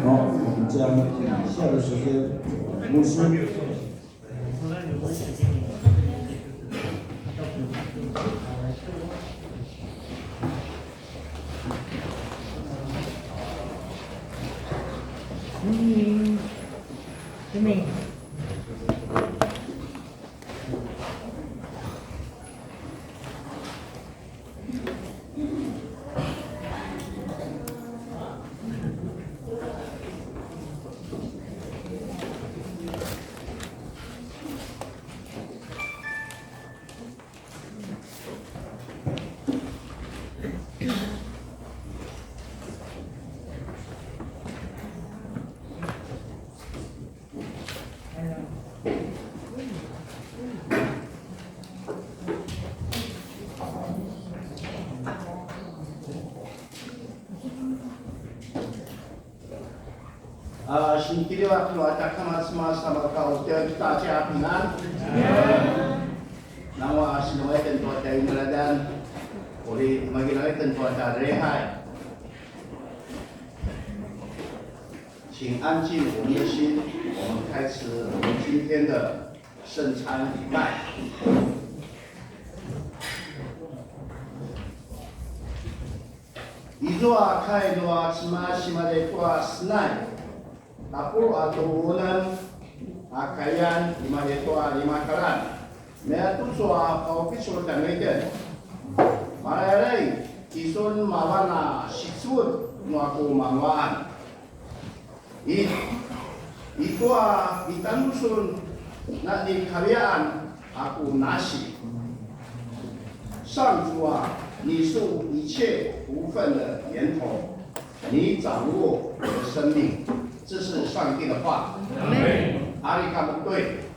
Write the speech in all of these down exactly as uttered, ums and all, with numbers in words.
好，我们将以下的时间，牧师。A, sinikiljivaw a tja Kama Cemas a mareka utjek, 大家平安. Nanguaq a sinivecik tua tja inaljadan, uri magilangit tua tja rehai. 请安静我们的心，我们开始我们今天的圣餐礼拜。 Izua kai nua Cemas imaza i tua Senai, tapuluq katua unem a kayan imaza i tua lima kalan, maya tucu a paupicul tjanuitjen. Malailai, tisun mavan a sicevud nua ku manguaqan. I, i tua i tjanusun na i kaviaan a ku nasi. 上主啊，你是一切福分的源头，你掌握我的生命。这是上帝的话。阿门。Ari ka muktuy.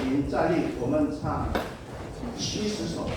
请站立，我们唱七十首。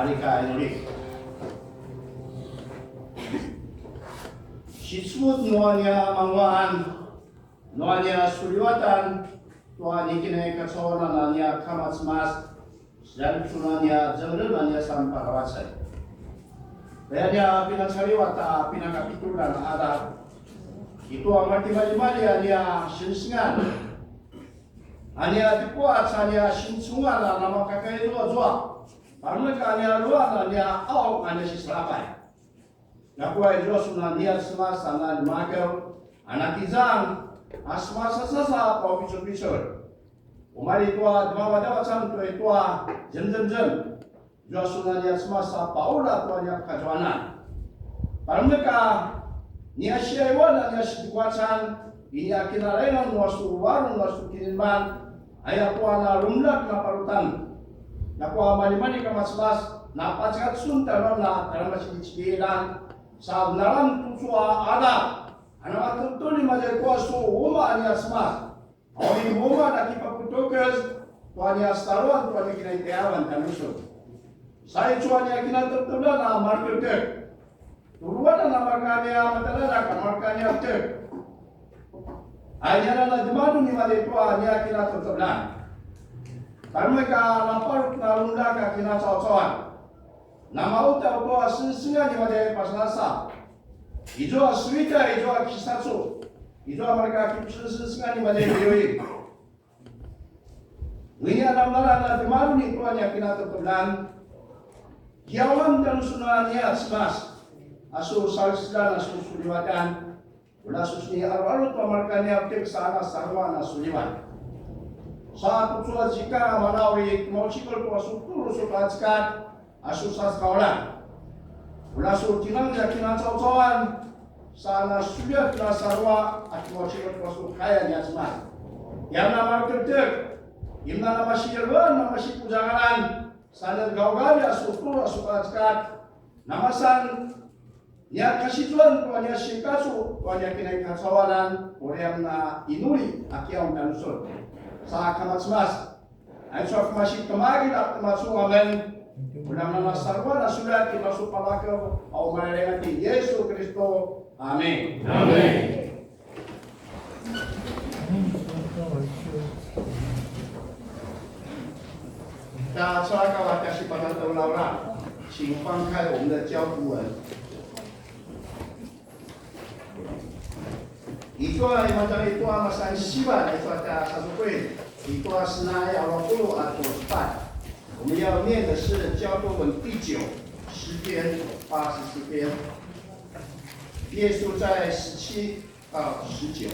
Ari ka inuli. Sicevung nua nia manguaqan, nua nia suliwatan, tua nikina i kacauan a nia Kama Cemas, sialucu a nia zengrem a nia sanparavacan. Aya nia pinacaliwa ta pinakapitulan a adar, i tua matimalimali a nia sengsengan, a nia tikuac a nia sincungan a namakakaizuazua, parmeka a nia luan a nia aung a nia siselapay. Ljakua izua sun a nia Cemas a na ljemakev, a na kizang, a semasasasa paupicupicul. Umalji tua djemavadjavacan tua i tua zemzemzem. Izua sun a nia Cemas a paula tua nia pakazuanan. Parmeka nia siaiwan a nia sitikuacan, i nia kinaraingan nua su varung nua su kiniman, aya tua na lumlak na parutan. Ljakua malimali Kama Cemas, na pacakacun tjanuamen a tjaljamacidicidilan, sa naran tucu a adar, a na matutuli maza i tua su umaq a nia Cemas. Auri umaq na kipaputukez tua nia saluan tua nia kinaitaiavan tjanusun. Sa icu a nia kinatebtebelan a marketek. Tuluan a mareka nia matjaljaljak a mareka nia tek. Aya na djemaljun i maza i tua nia kinatebtebelan. Parmeka na parut na lumlak a kinacaucauan. Namaqutjaw tua sengsengan i maza i pasanasa. Izua suita, izua kisacu. Izua mareka kipusengsengan i maza i biui. Wini a namnala na djemaljun i tua nia kinatebtebelan. Kiawan tjanusun a nia Cemas. A su salisilan a su suliwatan. Ula su sini alu alu tua mareka nia tek sa na sarua na suliwan. Sa tucu a zikang a manauri, tjemaucikel tua su tulu su pacekad, a su sasekauljan. Ula su tinang nia kinacaucauan, sa na suliat na sarua, a tjemaucikel tua su kaya nia Cemas. Kiam na markerker, kiam na masilevan, na masipuzangalan, sa na gaugaw a su tulu a su palacekat, namasan nia kasizuan tua nia sikacu, tua nia kinaikacauan, uri amen a inuli a kiaung tanusun. Sa kamacemas. Aicu a kemasi temagilj a temacunga amen. Uri amen a saluan a sulivat i masu palakev, a u malelenga ti Yesu Kristo. Amin. Amin. Ta cakava ta sipatataulaura, 请翻开我们的交读文。 I tua i maza i tua masan siva i tua ta sasukuin, i tua senai a dua puluh a dua sepuluh. 我们要念的是交读文第九，诗篇八十四篇。耶稣在十七到十九。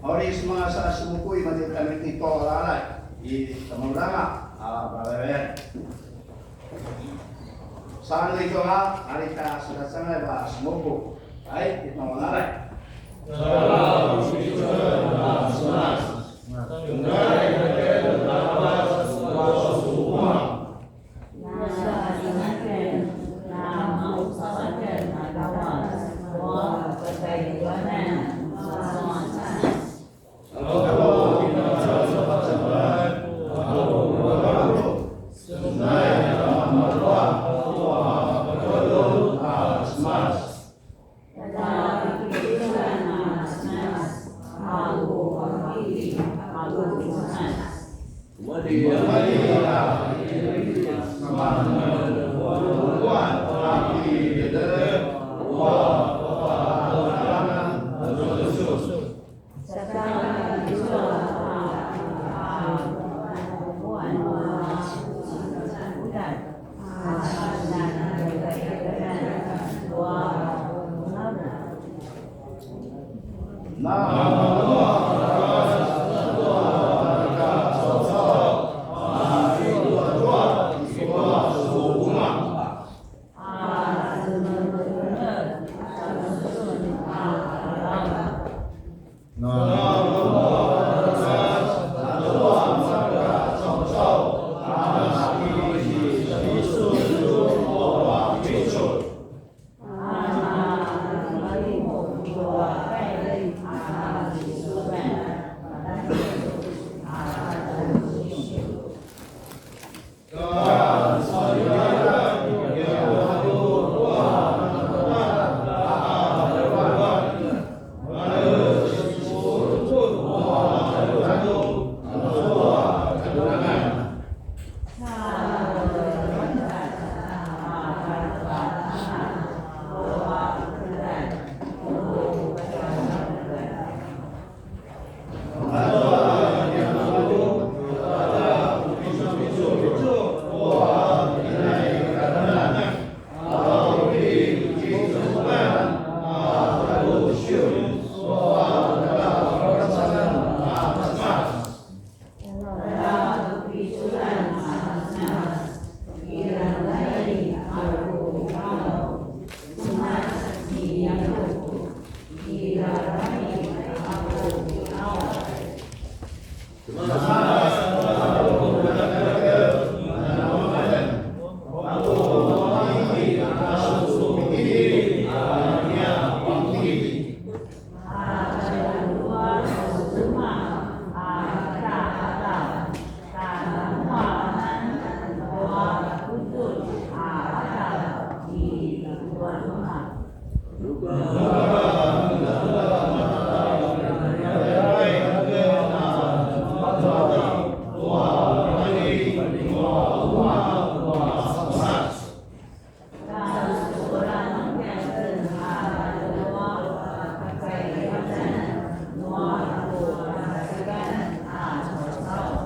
Uri sema sa semupu i maza i tamitin tua lalai i temulanga a balayan. Sa anga i tua, ari ta sasanga ba semupu. Ai, i tua lalai.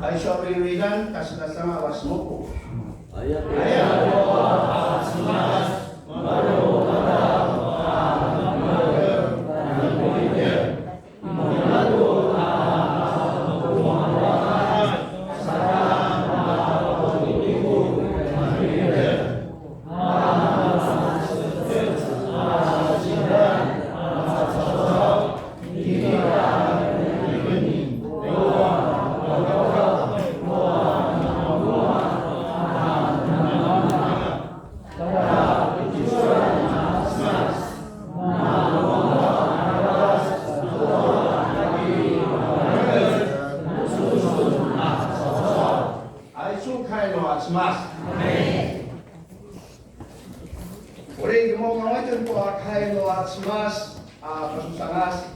Aicu a priuridan, ta sasanga a semupu. Pasusangas,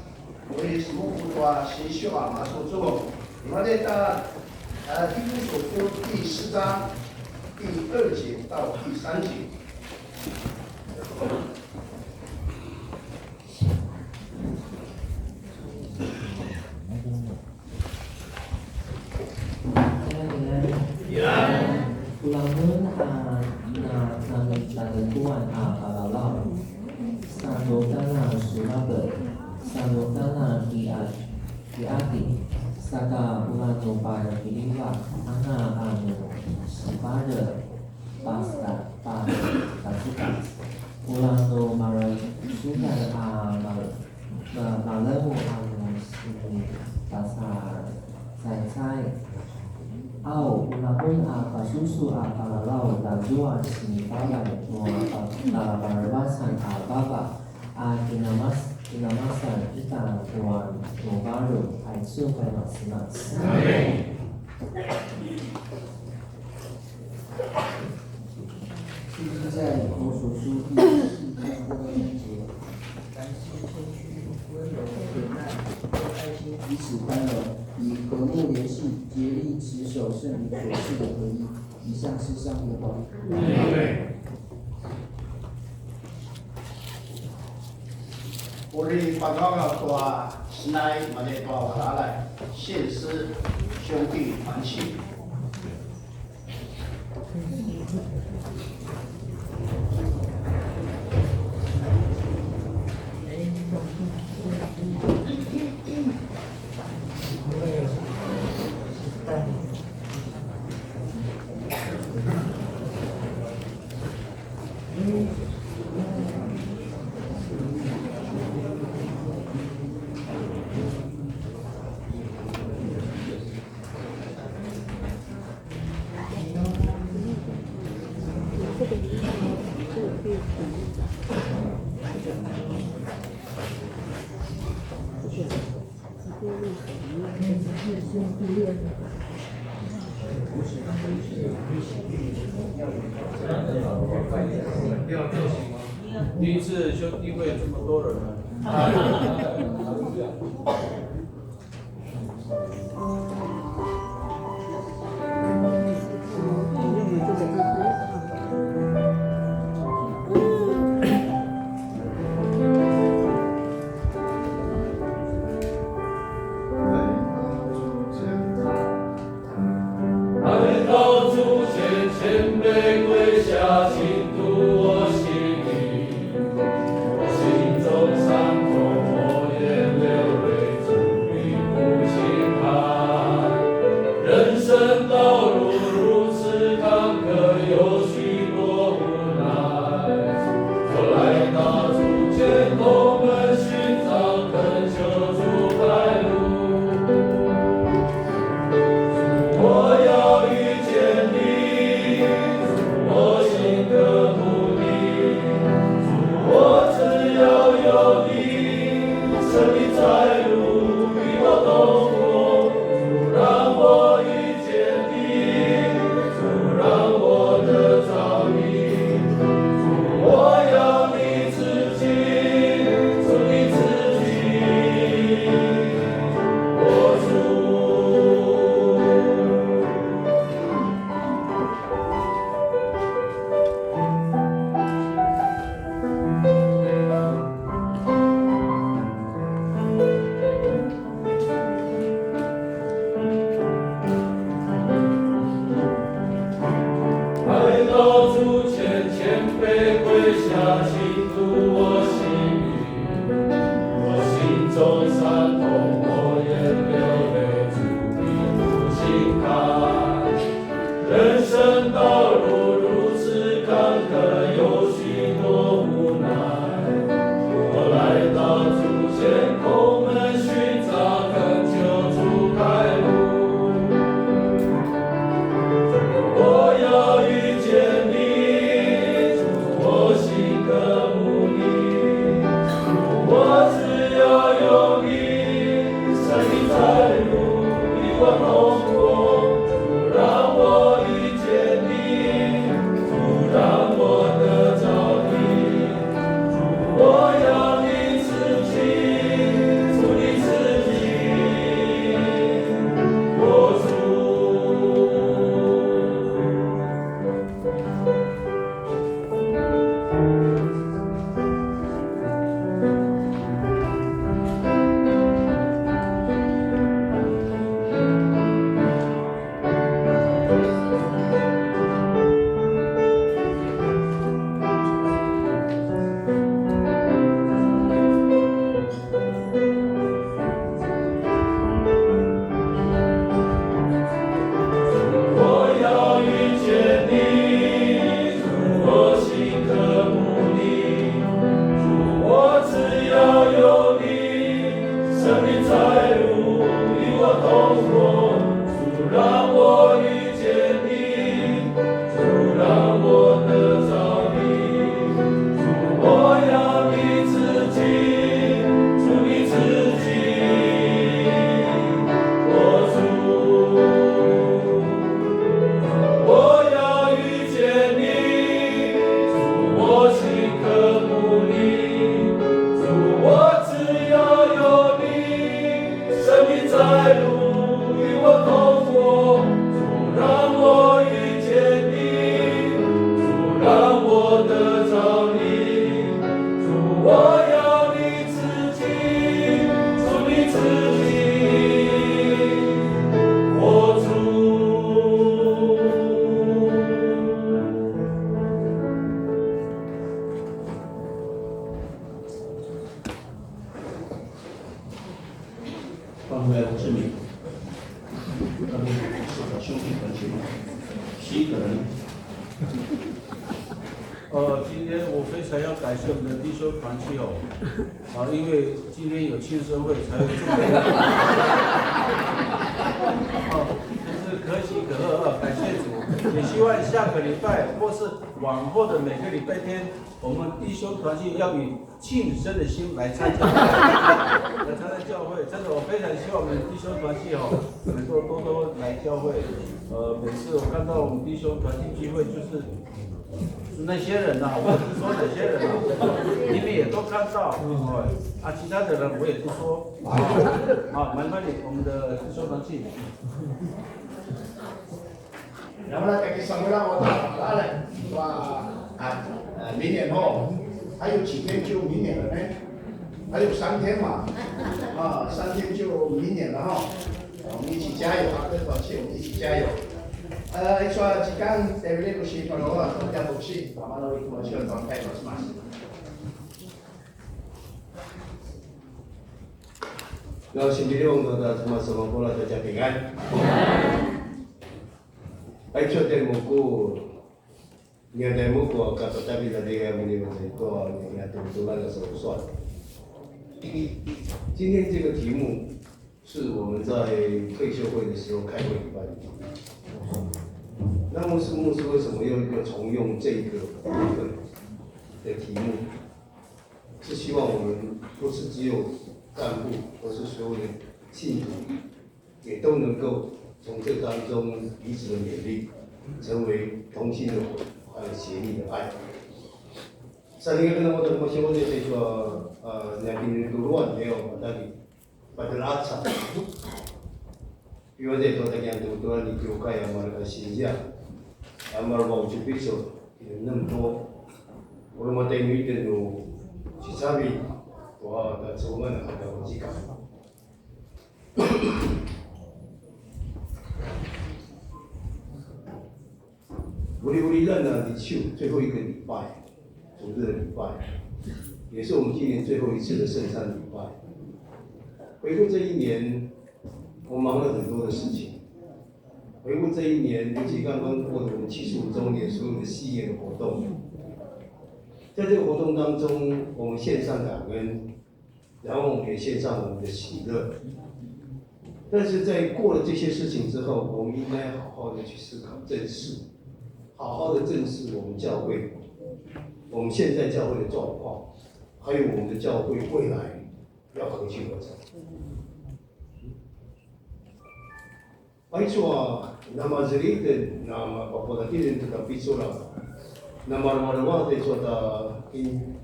uri semupu tua sisiu a masucu. Imaza i ta, a, 以弗所書第四章第二节到第三节。 Ulamen a na, na, namitalekuan a palalaw, sa nu tana sulapet, sa nu tana ki'a-, ki'ati, saka ula nu parapiliva anga a nu sipare pasta, pa, pasukas, ula nu marasudan a mal- Na-, malemu a nu sinipacaicai. Au, ulamen a pasusu a palalaw, tazua sinipavay nua pa-, palavaravasan a vava a kinamas-, kinamasan ita tua nuvaru, aicu kai Cemas. Amen. 就是在以弗所书第四章第二节，凡事谦虚、温柔、忍耐，用爱心彼此宽容，以和睦联系，竭力持守圣灵所赐的合一。以上是上帝的话。 Uri pagawgaw tua senai, mani tua valalay, 献诗兄弟团契。 第一次兄弟会这么多人呢。放回来我这里，他们是把兄弟团契嘛，七个人。呃，今天我非常要感谢我们的弟兄团契哦，啊，因为今天有庆生会才有这么多，啊，真是可喜可贺啊！感谢主，也希望下个礼拜或是往后的每个礼拜天，我们弟兄团契要以 庆生的心来参加，来参加教会。真的，我非常希望我们弟兄团契哦，能够多多来教会。呃，每次我看到我们弟兄团契聚会，就是是那些人呐、我也不说哪些人啊，你们也都看到哦。啊，其他的人我也不说。好，麻烦你，我们的弟兄团契。 然后呢，再给上回让我打打了，哇，啊，呃，明年哦，还有几天就明年了呢，还有三天嘛，啊，三天就明年了哈，我们一起加油啊，跟团契我们一起加油。呃，一说时间，对不起，不是，不是，不是，不是，不是。 Lau sinpiliung tua tja Cemas a mapuljat, 大家平安. Aicu a tjaimuku, nia tjaimuku a kapatavilj a tiamen i maza i tua nia tutulan a sausuan. 今天这个题目是我们在退修会的时候开会礼拜的题目。那牧师，牧师为什么又又重用这个部分的题目？ 是希望我们不是只有干部，而是所有的信徒，也都能够从这当中彼此的勉励，成为同心的火，还有协力的爱。Sa nia ken a uta kemasi uta sa icu a, a, nia kinituluan, nia, a, tadi. Patelaca. Iwazay tua tja kiantutuan ni kiukai a mareka sinzia, a mareka ucu picul, kinemnem tu uri mata inu itjen nu sicavilj tua tja cungan a tja vecika. 五六日的礼拜，主日的礼拜，也是我们今年最后一次的圣餐礼拜。回顾这一年，我忙了很多的事情。回顾这一年，尤其刚刚过了我们七十五周年所有的系列的活动，在这个活动当中，我们献上感恩， 然后我们也献上我们的喜乐。但是在过了这些事情之后，我们应该好好的去思考、正视，好好的正视我们教会，我们现在教会的状况，还有我们的教会未来要何去何从。Aicu a, na mazeli'ten, na mapapulatiden tuta picul a, na marumarawa ta icu a ta in,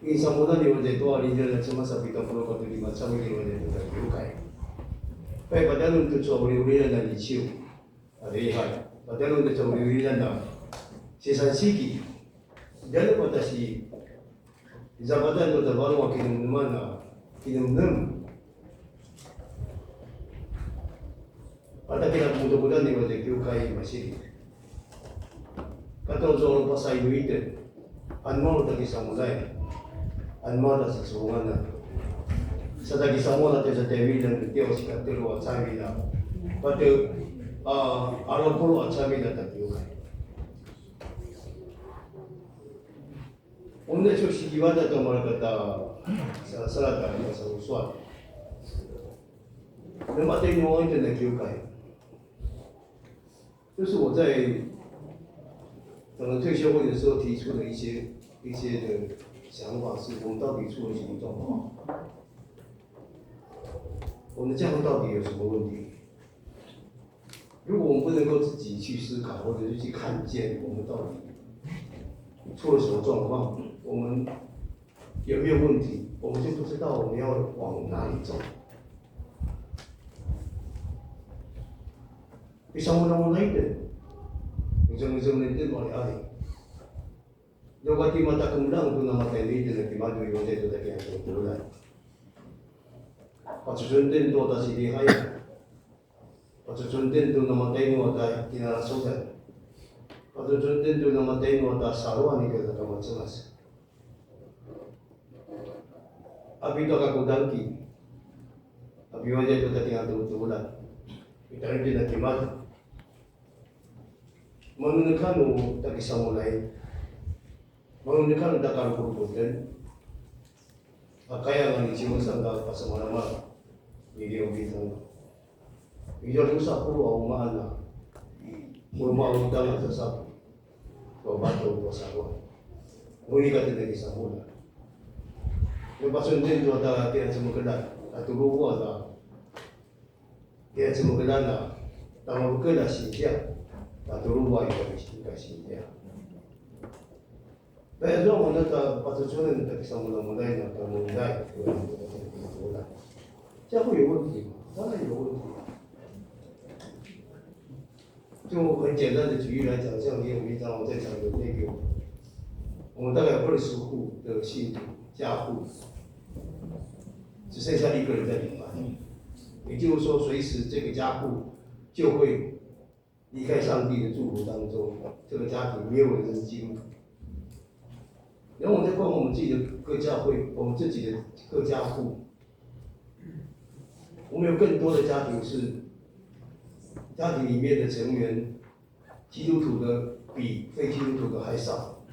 in samudan iwazay tua linjal a Cemas a pita puluq katua lima cavilj iwazay tuta kiukai. Pai, padalun tucu a uriuria na niciu. Adihai, padalun tucu a uriuria na sisan siki. Dalu patasi, izabatan tuta varung a kinemneman a kinemnem. Pata kinakemudakudan iwazay kiukai masili. Katua zua pasainuitjen. Anema tja kisamulja. Anema tja sacungan. Sa tja kisamulja tja sa tja vilan tja sikatjelu a cavilj. Pata, a, alu puluq a cavilj tja kiukai. Unda su sikivata tu mareka ta sa-, salata sa usual. Nema tja inu itjen na kiukai. 这是我在整个退修会的时候提出的一些，一些的想法，是我们到底出了什么状况？我们这样到底有什么问题？ 如果我们不能够自己去思考，或者是去看见我们到底出了什么状况，我们有没有问题，我们就不知道我们要往哪里走。Isa mo na mo na ite, ujung-ujung na ite mo ya. Loko ti mata kemlang tu na mata ini tu na kimadu yung sa itu tadi yang kebetulan. Pacusundin tu atas ini hai. Pacusundin tu na mata ini atas kinarasudan. Pacusundin tu na mata ini atas saruan ni kita kama cemas. Api tu aku dangki. Biwanja tu tatinga tu tulan. Itarin din na timat. Manunekanu takisamulay. Manunekanu takarukuten. Akaya ngani ciwasanga pasamanama. Video video. Video tu sapuluh au maana. Rumah utang asa sapu. Babato ko sawa. Muni kata takisamulay. Lepas tu tu ada tiada semua kena. Atau rumah ada. Kiacemekeljan a tamavekelj a sinzia, patuluay ika sinzia. Payazua mun a ta patucunen ta kisamuljamuljay na ta muljay. 这样会有问题吗？当然有问题啊。就很简单的举例来讲，像你有一张我在讲的那个，我们大概有二十户的信徒家户，只剩下一个人在领班，也就是说，随时这个家户就会离开上帝的祝福当中，这个家庭没有人是基督徒。然后我们再看我们自己的各教会，我们自己的各家户，我们有更多的家庭是家庭里面的成员，基督徒的比非基督徒的还少。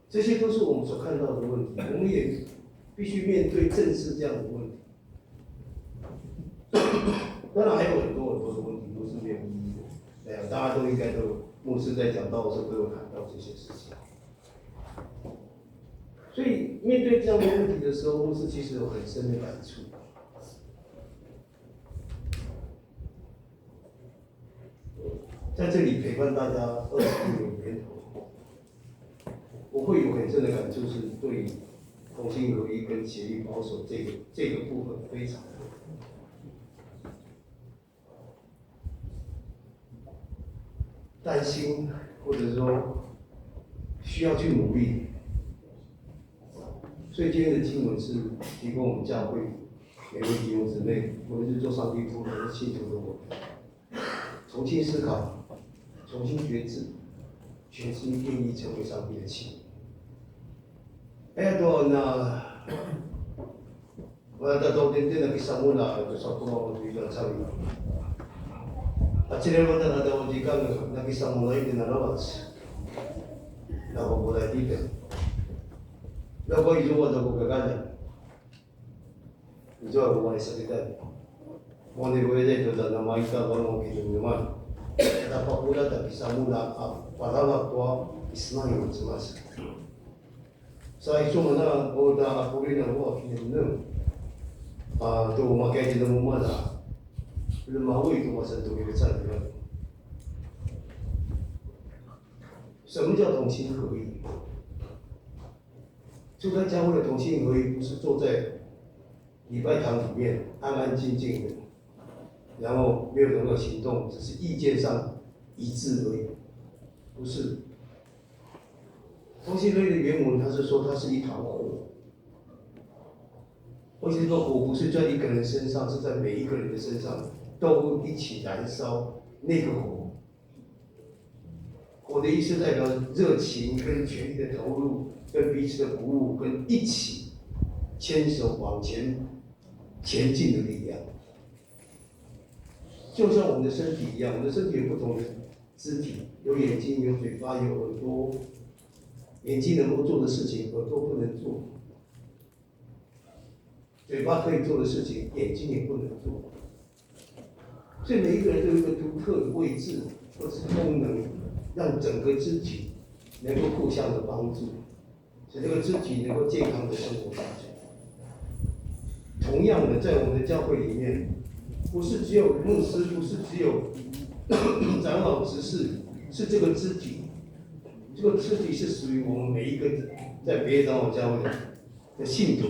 这些都是我们所看到的问题，我们也必须面对正视这样的问题。当然还有很多很多的问题都是没有意义的，哎呀，大家都应该都，牧师在讲道的时候都有谈到这些事情。所以面对这样的问题的时候，牧师其实有很深的感触。在这里陪伴大家二十六年头，我会有很深的感触，是对同心合一跟协力保守这个这个部分非常的担心，或者说需要去努力。所以今天的经文是提供我们教会每位弟兄姊妹，无论是做上帝仆人、信徒的我们，重新思考，重新决志，全心愿意成为上帝的器皿。哎呀，对了，那 Wala ta tau tenten na kisamulja, tu sapuluh tu ila cawi. Acilel wata na tau jikang na kisamulja ini na lawas. Na babulay titen. Na ko izua na ko kakalan. Izua ko wani sakitan. Wani ko ede tu na maita wano kinuman. Na papula ta kisamulja a paralak tua Ismail Cemas. Sa isu mana ko ta apuri na ua kinemnem. A, tu makai kinemnem mana. Lemawi tu masa tu kita cari. 什么叫同心合一？住在教会的同心合一，不是坐在礼拜堂里面安安静静的，然后没有任何行动，只是意见上一致而已，不是。同心合一的原文，它是说它是一团火，而且这个火不是在一个人身上，是在每一个人的身上都一起燃烧那个火。火的意思代表热情跟全力的投入，跟彼此的鼓舞，跟一起牵手往前前进的力量。就像我们的身体一样，我们的身体有不同的肢体，有眼睛，有嘴巴，有耳朵。眼睛能够做的事情，耳朵不能做。 嘴巴可以做的事情，眼睛也不能做。所以每一个人都有一个独特的位置或是功能，让整个肢体能够互相的帮助，使这个肢体能够健康的生活下去。同样的，在我们的教会里面，不是只有牧师，不是只有长老执事，是这个肢体。这个肢体是属于我们每一个在别长老教会的 的信徒，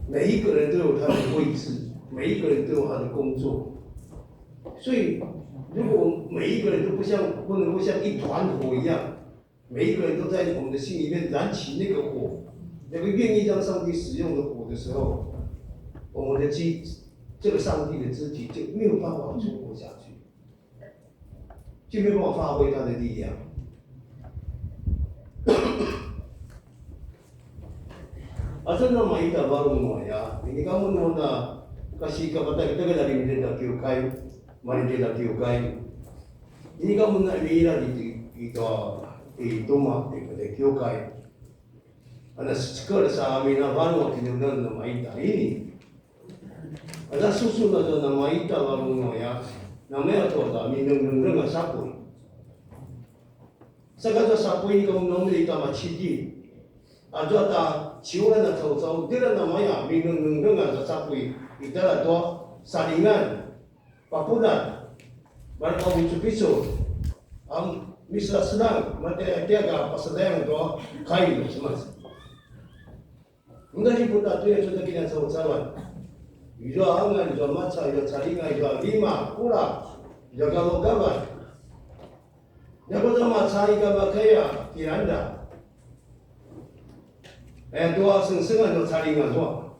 每一个人都有他的位置，每一个人都有他的工作。所以，如果每一个人都不像，不能够像一团火一样，每一个人都在我们的心里面燃起那个火，那个愿意让上帝使用的火的时候，我们的肢，这个上帝的肢体就没有办法存活下去。 就没有办法发挥他的力量。啊， Aza namaita varung nu aya, inika mun nu na kasi kapatagitagil a limdin a kiukai, malidin a kiukai. Inika mun na imira di, i tua, i tuma, i kiukai. Ana sekel sa amin a varung a kinemenem namaita ini. Aza susun aza namaita varung nu aya, namaya tua aza minengneng a sapuy. Saka aza sapuy inika mun nu ita macidi. Azua ta ciulan a caucau, tira namaya minengneng a sapuy, itala tua salingan, papudan, mareka ucupicul, a miselaselang, matiatiaga pasedayang tua kai nua Cemas. Munda hiputa tuya cuta kinacaucauan. Izua angalj, izua maca, izua calinga, izua lima, kula, izua gavagava. Nia kuta maca inika makaya kiranda. Aya tua sengsengan nua calinga zua.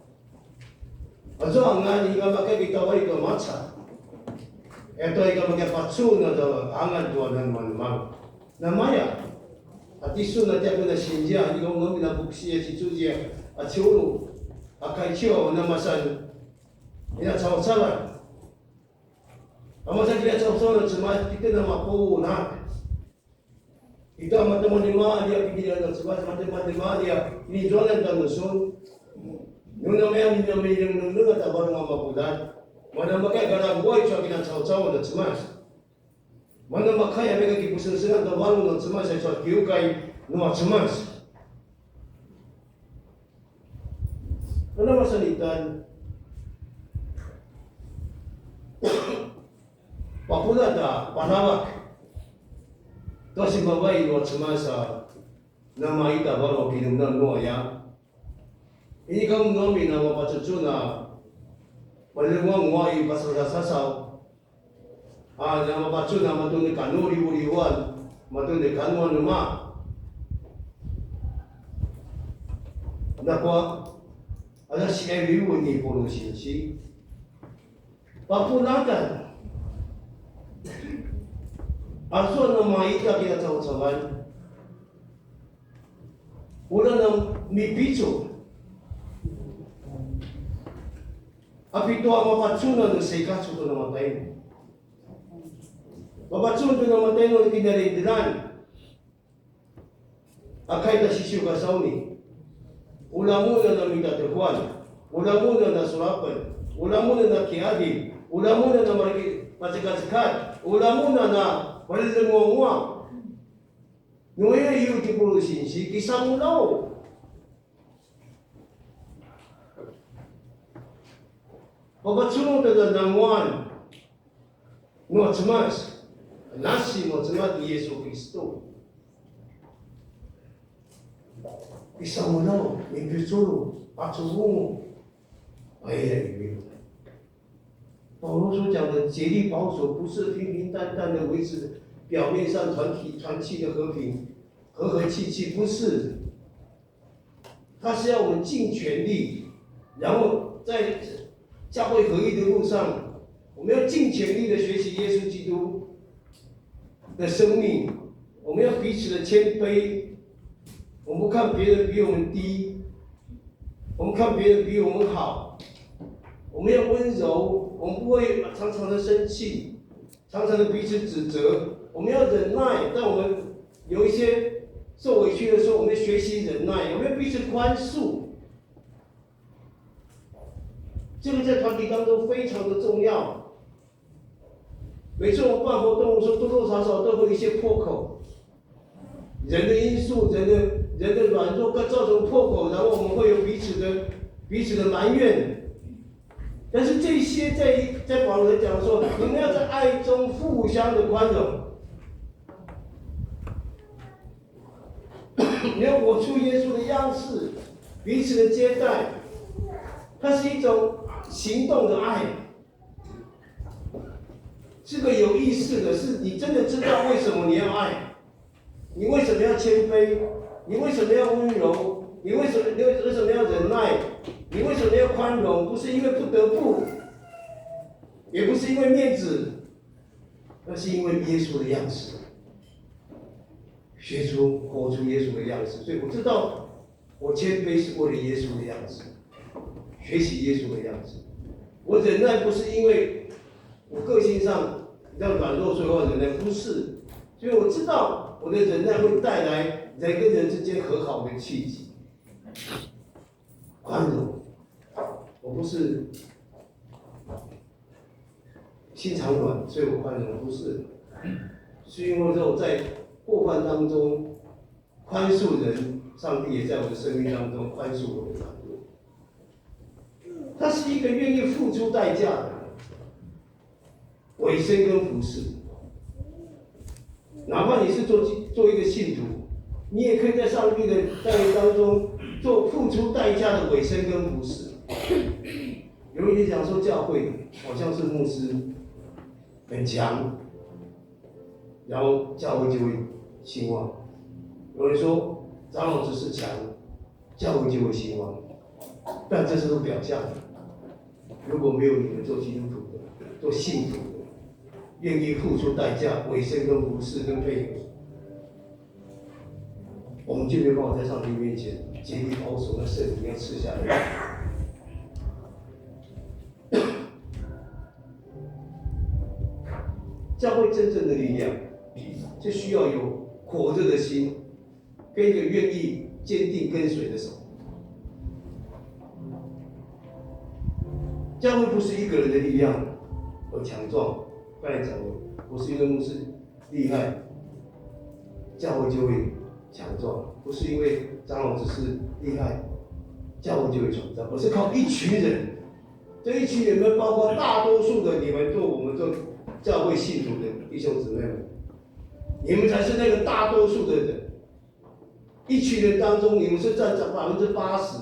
Azua angalj inika makaya kitawai tua maca. Aya tua inika makaya pacun azua angalj tua nanumanu. Namaya. A tisun a tiaken a sinzia, inika mun nu ina buksi a sicuzia, a ciulu, a kaiciu, a namasan, ina caucauan. Amasa kila caucau na Cemas, kita na mapunak. Ita mata manima dia pikiran na Cemas, mata manima dia ini jualan ta nusun. Nuna maya nuna maya nuna ta baru mama pudan. Mana makaya garaguai cua kina caucau na Cemas. Mana makaya mega kipusengsengan ta baru na Cemas, cua kiukai nua Cemas. Mana masanitan papuda ta panavak tua sipavai nua Cemas a namaita baru a kinemenem nua ya. Inika mun nu amin a mapacucun a malenguanguaq i pasasasasaw. A, na mapacun a matun kanuriwuriwan, matun kanuanema. Nakua, aza siqaqivu ni Paulu sinsi. Papunakan. Azua namaita kina caucauan. Ula na mipicul. A pitua mapacunan nu seikacu tu namatay. Mapacun tu namatay nu kinaraydilan. A kai ta sisiu ka sauni. Ula mun a na mitatekuan. Ula mun a na surapen. Ula mun a na kiadil. Ula mun a na marki-, macekacekat. Ula mun a na malelenguanguaq. Nu aya iyu ti Paulu sinsi, kisamulaw. Papacunung ta nanguan nua Cemas, nasi nua Cemas ni Yesu Kristu. Kisamulaw, mipiculu, pacuvungu. Aya iyu. 保罗所讲的竭力保守，不是平平淡淡的维持表面上团体团契的和平，和和气气，不是。他是要我们尽全力，然后在教会合一的路上，我们要尽全力的学习耶稣基督的生命，我们要彼此的谦卑，我们不看别人比我们低， 我们看别人比我们好，我们要温柔，我们不会常常的生气，常常的彼此指责，我们要忍耐。当我们有一些受委屈的时候，我们要学习忍耐，我们要彼此宽恕。这个在团体当中非常的重要。每次我们办活动的时候，多多少少都会有一些破口。 人的因素，人的，人的软弱，各造成破口，然后我们会有彼此的，彼此的埋怨。但是这些在，在保罗来讲说，你们要在爱中互相的宽容，你要活出耶稣的样式，彼此的接待，它是一种行动的爱。 这个有意思的是，你真的知道为什么你要爱，你为什么要谦卑，你为什么要温柔，你为什么，你为什么要忍耐，你为什么要宽容？不是因为不得不，也不是因为面子，那是因为耶稣的样式，学出，活出耶稣的样式。所以我知道我谦卑是为了耶稣的样子，学习耶稣的样子。我忍耐不是因为我个性上比较软弱，所以我忍耐，不是。所以我知道我的忍耐会带来人跟人之间和好的契机。宽容，我不是心肠软，所以我宽容，不是。是因为我在过犯当中宽恕人，上帝也在我的生命当中宽恕我的软弱。他是一个愿意付出代价的人，委身跟服侍。哪怕你是做做一个信徒，你也可以在上帝的带领当中做付出代价的委身跟服侍。有一点讲说教会好像是牧师很强，然后教会就会兴旺。有人说长老只是强，教会就会兴旺，但这是表象。如果没有你们做基督徒的、做信徒的，愿意付出代价、委身跟服侍跟配合，我们就没有办法在上帝面前竭力保守那圣灵要赐下来。教会真正的力量，是需要有火热的心，跟一个愿意坚定跟随的手。教会不是一个人的力量而强壮，刚才讲过，不是一个牧师厉害，教会就会强壮，不是因为长老只是厉害，教会就会强壮，而是靠一群人。这一群人们包括大多数的你们做我们做教会信徒的弟兄姊妹们，你们才是那个大多数的人。一群人当中，你们是占百分之八十，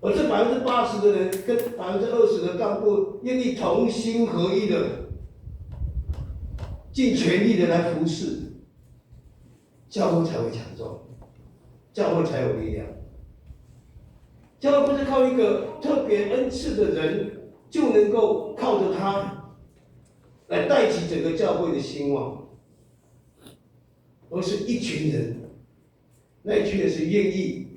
而这百分之八十的人跟百分之二十的干部愿意同心合意的、尽全力的来服侍，教会才会强壮，教会才有力量。教会不是靠一个特别恩赐的人就能够靠着他来带起整个教会的兴旺，而是一群人，那一群人是愿意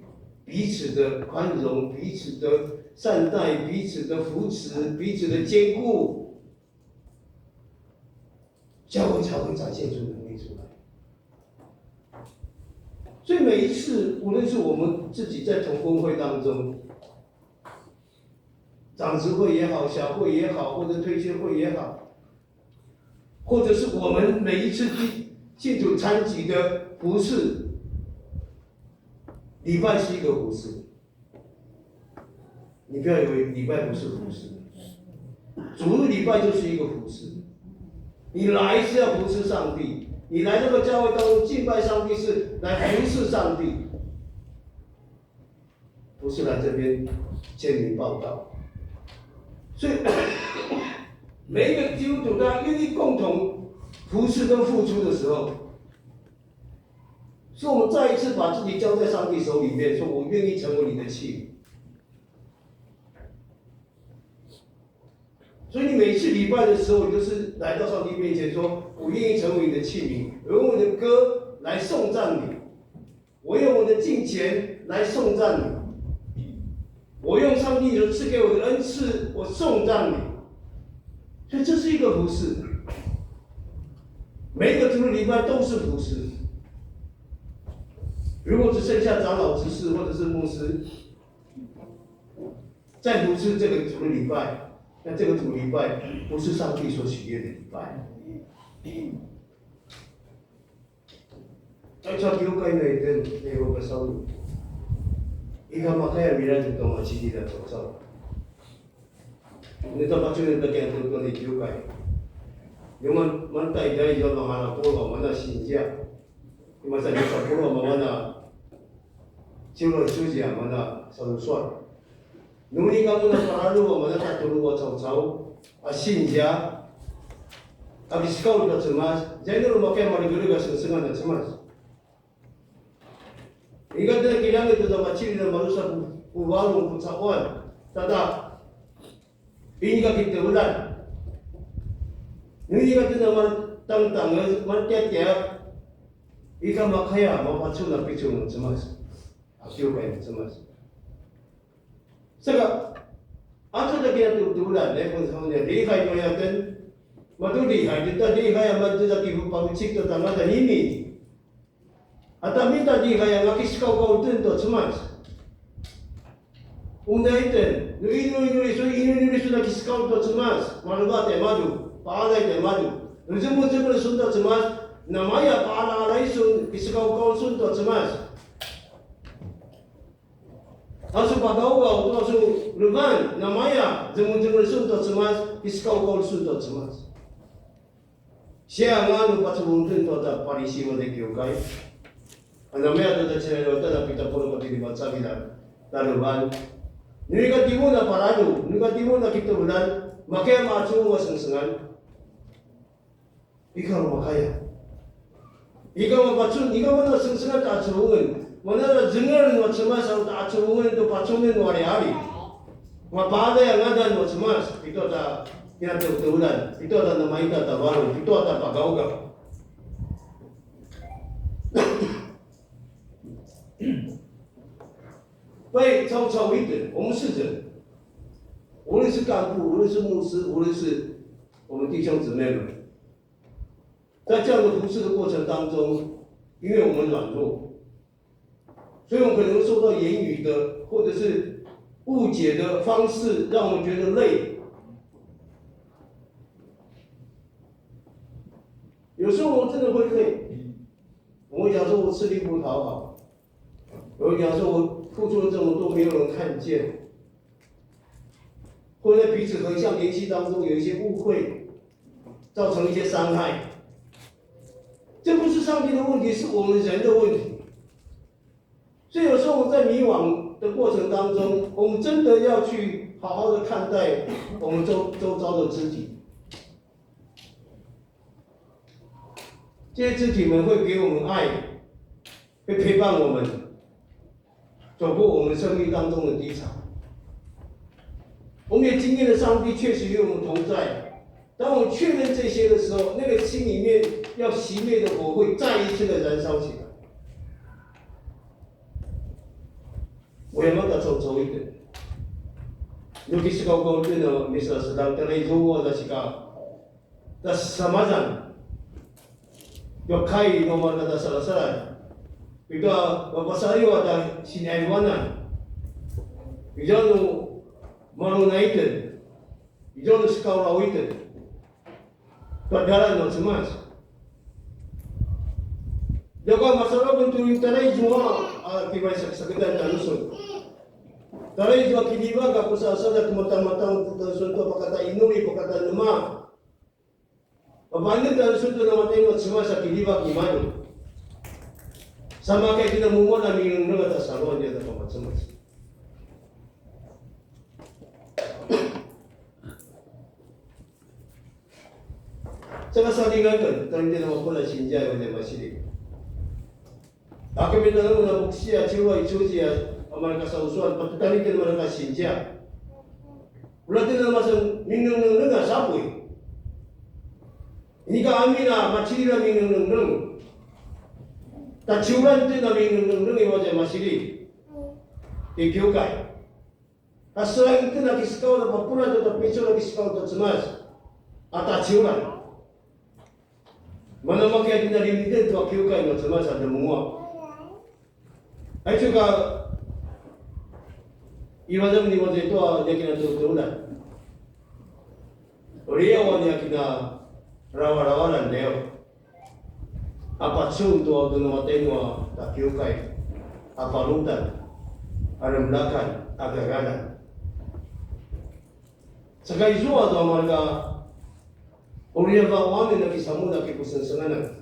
彼此的宽容、彼此的善待、彼此的扶持、彼此的坚固，教会才会展现出能力出来。所以每一次，无论是我们自己在同工会当中，长执会也好，小会也好，或者推荐会也好，或者是我们每一次进进入餐级的服侍，礼拜是一个服侍。你不要以为礼拜不是服侍，主日礼拜就是一个服侍。你来是要服侍上帝，你来这个教会当中敬拜上帝是来服侍上帝，不是来这边签名报到。所以每一个基督徒他愿意共同服侍跟付出的时候，所以我们再一次把自己交在上帝手里面，说我愿意成为你的器皿。所以你每次礼拜的时候，你就是来到上帝面前说：“我愿意成为你的器皿，我用我的歌来颂赞你，我用我的敬虔来颂赞你，我用上帝所赐给我的恩赐，我颂赞你。”所以这是一个服侍，每一个主日礼拜都是服侍。如果只剩下长老执事或者是牧师，在服侍这个主日礼拜，那这个主日礼拜不是上帝所喜悦的礼拜。Aicu a kiukai na iten, na iwa pasalu. Ika makaya miran tu tong acili da tong sau. Ni ta pacun ni ta kian tu tong ni kiukai. Yung man, man ta ida ida mangala polo, mana sinja. Masa ni sa polo, mana Cima suzi a mana salusuan. Nuni ka mun a paralu a mana tatulu a caucau a sinzia a bisikau ta Cemas, zainu lu makaya marigarig a sengsengan a Cemas. Inika tjen a kiljang itu ta macili na malusa ku, ku varung ku caquan. Tata, inika kitevelan. Inika tjen a mar-, tangtang, martiatia. Ika makaya mapacun a picun a Cemas. A Ciukai Cemas. Saka, aza tja kinatutulan, ne pun sa nia lihai maya ten. Matu lihai, kita lihai a matu tja kipavucik tu tanga ta nini. Ata mita lihai a ngakiskaukaul tjen tua Cemas. Unda iten, nu inu inu isu, inu inu isu na kiskaukaul tua Cemas. Maluva tja madu, paalai tja madu. Nu zemu zemu sun tua Cemas, namaya paala ala isun, kiskaukaul sun tua Cemas. Asu pagaugaw tu asu levan, namaya, zemu zemu sun tua Cemas, kiskaukaul sun tua Cemas. Siya nga nu pacuvung tjen tua ta Parisi ua tja kiukai. Anamaya tua ta cinai ua ta na pita puluq kati lima cavilj a ta levan. Nu ika timun a paradu, nu ika timun a kitevelan, makaya macuvung a sengsengan. Ika ru makaya. Ika mapacun, ika mana sengsengan ta cuvungen. Mana ra zengeln nua Cemas a ta cuvungen tu pacungen nu ari ari. Mapalay a ngadan nua Cemas, pitua ta kinatevtevelan, pitua ta namaita ta varung, pitua ta pagaugaw. Pai, 超超一点，我们是人，无论是干部，无论是牧师，无论是我们弟兄姊妹们，在这样的服侍的过程当中，因为我们软弱，所以我们可能受到言语的或者是误解的方式，让我们觉得累。有时候我们真的会累，我们想说我吃力不讨好，我们想说我付出了这么多，没有人看见，或者在彼此横向联系当中有一些误会，造成一些伤害。这不是上帝的问题，是我们人的问题。所以有时候我们在迷惘的过程当中，我们真的要去好好的看待我们周周遭的肢体。这些肢体们会给我们爱，会陪伴我们，走过我们生命当中的低潮。我们也经历了上帝确实与我们同在。当我们确认这些的时候，那个心里面要熄灭的火会再一次的燃烧起来。我也没得走走一点。尤其是高高的呢，没事是当跟了一周我的这个 ta sesamazan. Tua kai nua mareka ta salasaladj. Itua mapasaliw a ta siniaiwanan. Izua nu malunay itjen. Izua nu sekaulaw itjen. Tua djalan nua Cemas. Ljakua masalu aken tu tjaljaizua a kivaisakisakitan tjanusun. Tjaljaizua kiljivak a ku salasaladj a ku matamatang tjanusun tua pakata inuli, pakata nema. Papaineta sun tu namatay nua Cemas a kiljivak imaza. Sa makaya itjen a mumua a minengneng a tja saluan nia ta Cemas. Saka sa lingaken, tjanuitjen a mapuljat sinzia i vatjai Masili. Aki mita nu na vuksi a ciwa i cuzi a mareka sausuan, patutani itjen a mareka sinzia. Ulja itjen a masan minengneng a sapuy. Inika amin a macililj a minengneng. Taciulan itjen a minengneng i vatjai Masili. I kiukai. Ka selain itjen a kisekaulj a papuljat tua ta picul a kisekaulj ta Cemas. A taciulan. Mana makaya itjen a limited tua kiukai nua Cemas a temungua. Aicu ka imaza men imaza itua nia kinatutulan. Uri awa nia kinarawaravalan liaw. A pacun tua tu namatay nua ta kiukai. A palutan. A remlakan. A gagalan. Saka izua tua mareka uri a vaquan a kisamulja a kipusengsengan.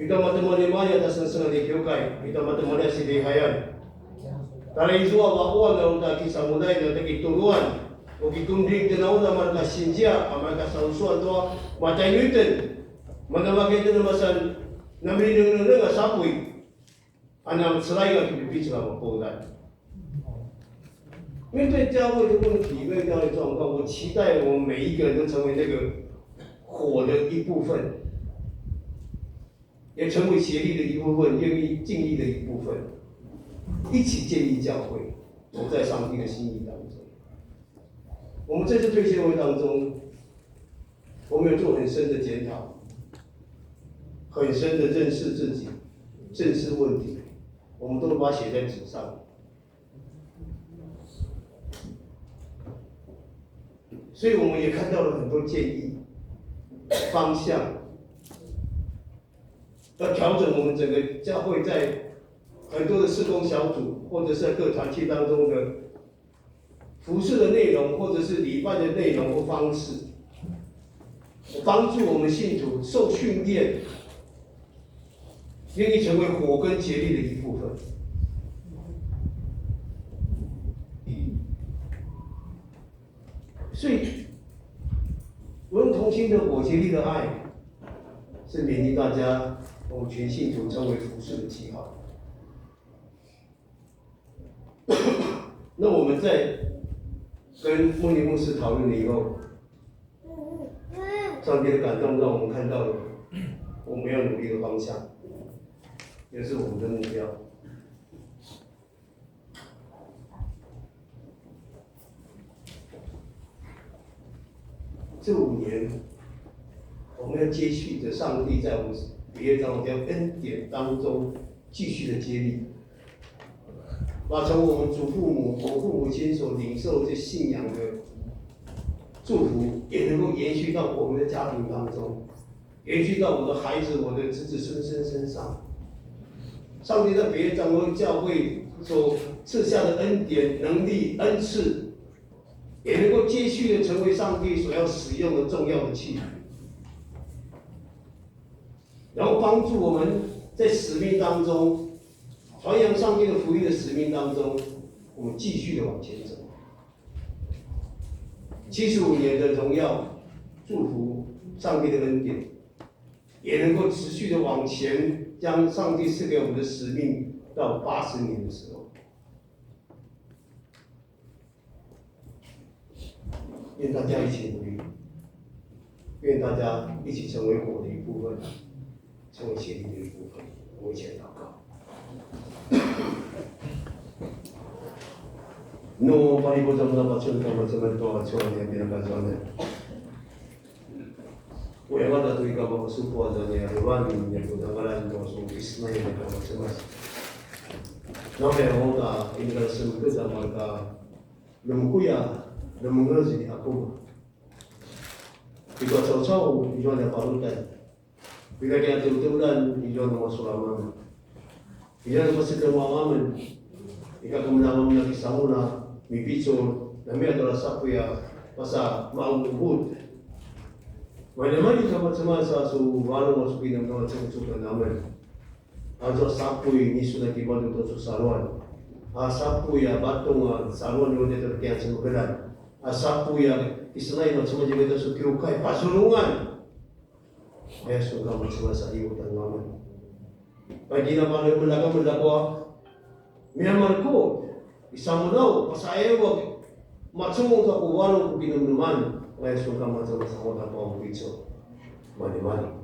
Ita matemaljimalji a ta sengsengan i kiukai, ita matemaljimalji a silihayan. Tara izua vaquan a uta kisamulja a ta kituluan, u kikundring tjen a uta mareka sinzia, a mareka sausuan tua matjainu itjen. Mana makaya itjen a masan naminengneng a sapuy. 啊，那么自然要去彼此那么包容。面对教会的问题，面对教会的状况，我期待我们每一个人都成为那个火的一部分，也成为协力的一部分，愿意尽力的一部分。一起建立教会，走在上帝的心意当中。我们这次退修会当中，我们有做很深的检讨，很深的认识自己，正视问题，我们都把它写在纸上。所以我们也看到了很多建议、方向，要调整我们整个教会在很多的事工小组或者是在各团契当中的服事的内容，或者是礼拜的内容或方式，帮助我们信徒受训练，愿意成为火跟竭力的一部分。所以，我用同心的火、竭力的爱，是勉励大家，我们全信徒成为服事的记号。那我们在跟牧灵牧师讨论了以后，上帝的感动让我们看到了我们要努力的方向，也是我们的目标。这五年，我们要接续着上帝在我们别的章节恩典当中继续的接力，把从我们祖父母、我父母亲所领受这信仰的祝福，也能够延续到我们的家庭当中，延续到我的孩子、我的子子孙孙身上。上帝在别的长老教会所赐下的恩典、能力、恩赐，也能够继续的成为上帝所要使用的重要的器皿，然后帮助我们在使命当中，传扬上帝的福音的使命当中，我们继续的往前走。七十五年的荣耀、祝福、上帝的恩典，也能够持续的往前，将上帝赐给我们的使命到八十年的时候。愿大家一起努力，愿大家一起成为火的一部分，成为协力的一部分。我们一起来祷告。No, palibutan na pacun kama cemen tua cuan yang pinakazuan. Uyamata tu ika mapasupu aza nia ivan nia pudanggalan tua su isnai nia kama cemas. Namaya uta inika semekeza marka Lemekuya, lemengez ni Akuma. Ika caucau izua nia parutan. Ika nia teuteuljan izua nia masulaman. Izua nia pasekemangamen. Ika kemenangamen na kisamuna, mipicul, namaya tala sapuya, pasa maungut. Malimali kama cemasa su varung su kinamnama cengcukan amen. Azua sapuy ni suna kimadju tua su saluan. A sapuy a batung a saluan ni udah terkian semekelan. A sapuy a kisenay macam aja kita su kiukai pasulungan. Aya su ka macam asa iu tanaman. Pagi na malu melaka melakua. Miyamar ku isamunau pasaewak macam ka ku walu ku kinemeneman. Aya su ka macam asa wata pa umpicu. Mani mani.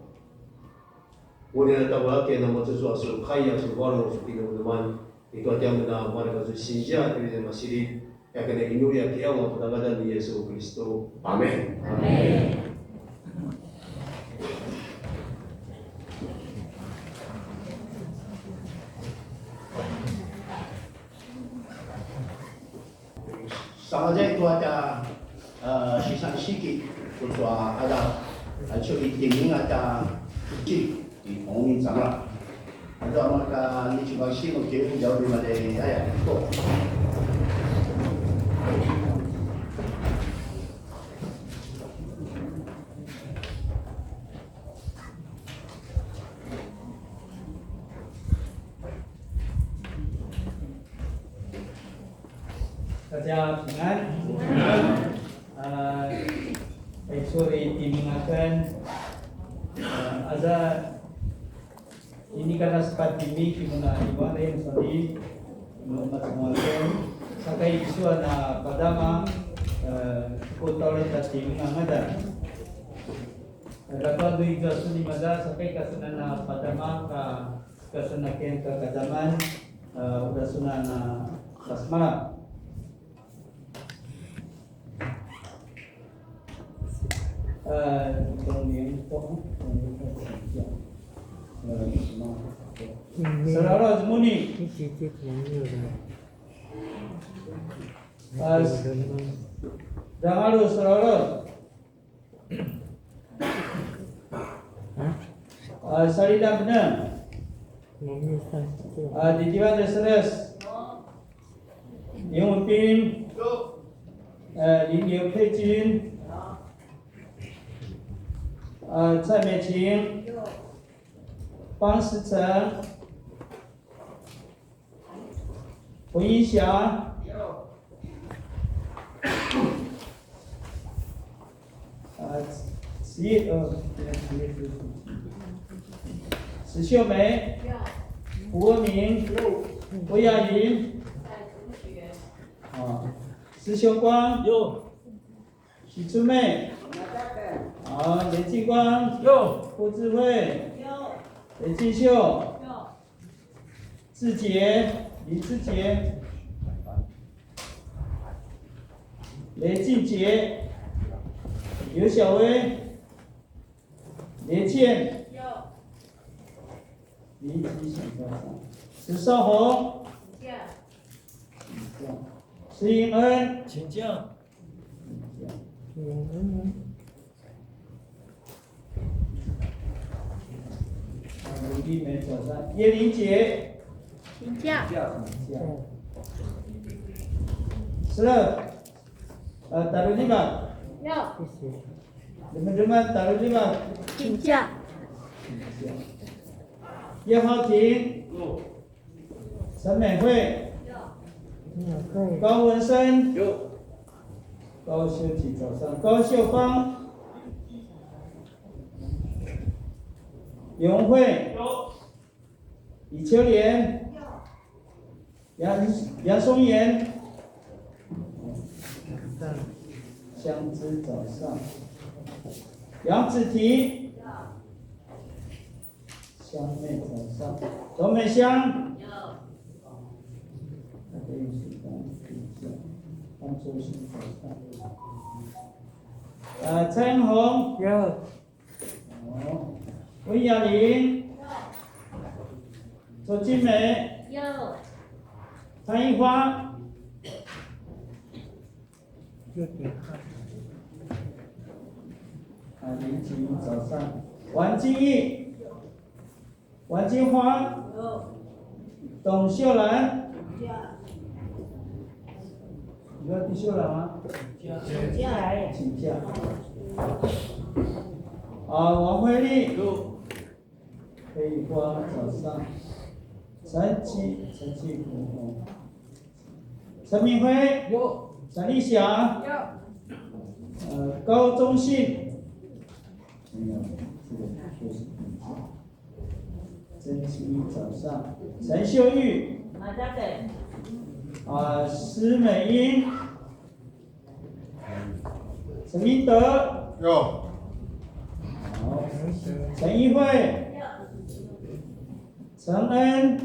Uri na tavalaken a macucu a su kai a su varung a su kinemeneman, i tua tiamen a mareka su sinzia tjaivililj a masilip, a kena inuli a kiqaung a putangazan ni Yesu Kristu. Amen. Amen. Sangazay tua tja, eh, sisansiki tucu a qadaw, aicu i timinga tja kucing i Pangulin Cangra. Azua mareka ni Cibangsimu kiqudjaw ni Malay aya ko. Tatja pingan. Pingan. Ah, aicu uri timingaken. Ah, aza ini kana sepatimi kimuna iwaren sadi. Macam saka icu a na padama, eh, ku taulen ta timingan aza. Ljakua nu izua sun imaza, saka ika senan a padama ka, ka senaken ka kadaman, 呃，我的孙啊，那，那什么了？呃，中年风，中年风请假。呃，什么？Saudara Muni. Ini titik yang ni lah. Uh, Dangalu, saudara. Uh, Salida benar. Uh, di Tiwan Seres. 林文斌，呃，林刘佩君，呃，蔡美琴，方思成，彭一霞，呃，石，呃，石秀梅，胡文明，胡雅云，啊， 石秀光，有。许春妹，好。雷继光，有。胡智慧，有。雷继秀，有。志杰，李志杰，雷进杰，刘小薇， 连健，有。林吉祥，石少红，请假。石英恩，请假。请假。啊，林丽梅早上，叶玲姐，请假。请假。十二，呃，打个电话。有。谢谢。 你们这边打个电话。请假。叶浩庭，陈美惠，高文生，高秀琴早上，高秀芳，永慧， 李秋莲，杨，杨松岩，香芝早上，杨子琪，香妹早上，周美香，那个是刚刚周星早上，呃，蔡英红，有。 哦，温雅玲，周金梅，有。潘一花，啊，林琴早上，王金义，王金花，有。董秀兰，有。 你要继续了吗？请假。请假。啊，王慧丽。有。可以花早上。陈启，陈启福，哦。陈明辉。有。陈立祥。有。呃，高中信。没有，这个就是请假。 陈其早上，陈秀玉，啊，施美英，陈明德，有。好，陈一慧，陈恩，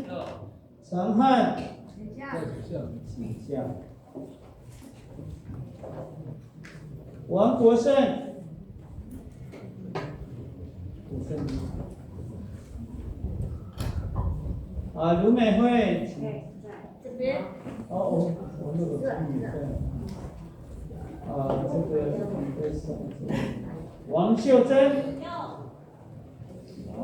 陈汉，请假。 王国胜。啊，卢美惠。这边。哦，我，我那个助理在。啊，这个，王秀珍。好。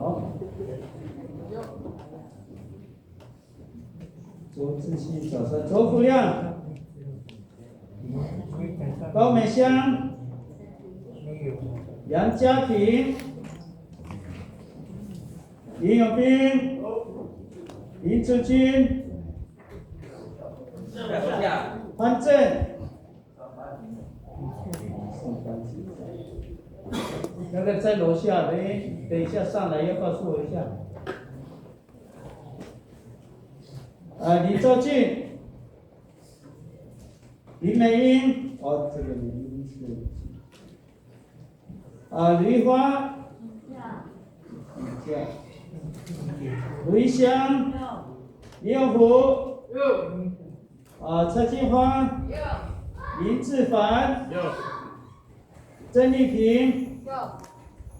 卓志新早上，卓福亮，高美香，杨家庭，林永斌，林志军，潘正。 那个在楼下，等一，等一下上来要告诉我一下。啊，林兆俊，林美英，哦，这个美英是，啊，吕花，请假，吕香，李永福，啊，蔡金花，林志凡， 曾丽萍，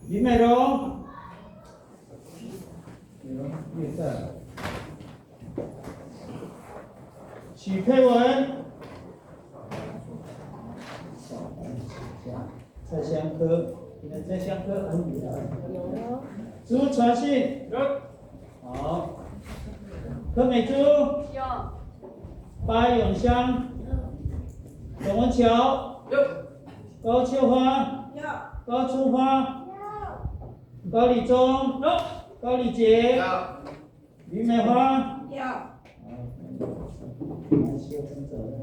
林美荣，许佩文，蔡香科，你们蔡香科很厉害。朱传信，好，柯美珠，巴永香，董文桥， 高秋花，高春花，高丽中，高丽杰，林美花，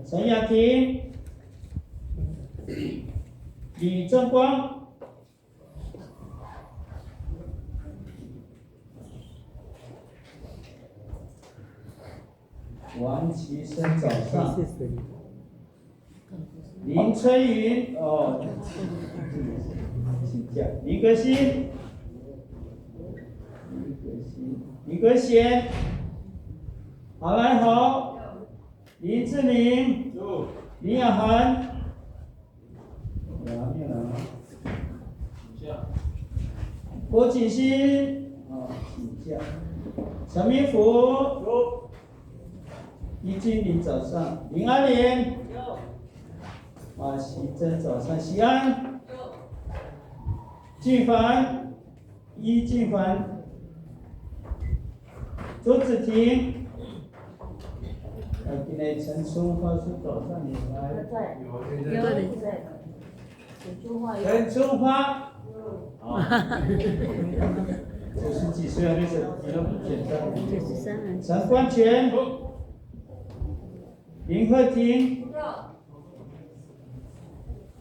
陈雅婷，李正光，王其生早上。 林春云，哦，请假。林格新，林格新，林格贤，好来好。林志玲，林雅涵，没有了。郭景熙，哦，请假。陈明福， 易经林早上，林阿莲，啊，喜珍早上，喜安，静凡，易静凡，周子婷，呃，今天陈春花是早上你来，有。 陈春花，啊，九十几岁啊，那是比较简单。九十三了。陈冠全，林鹤婷，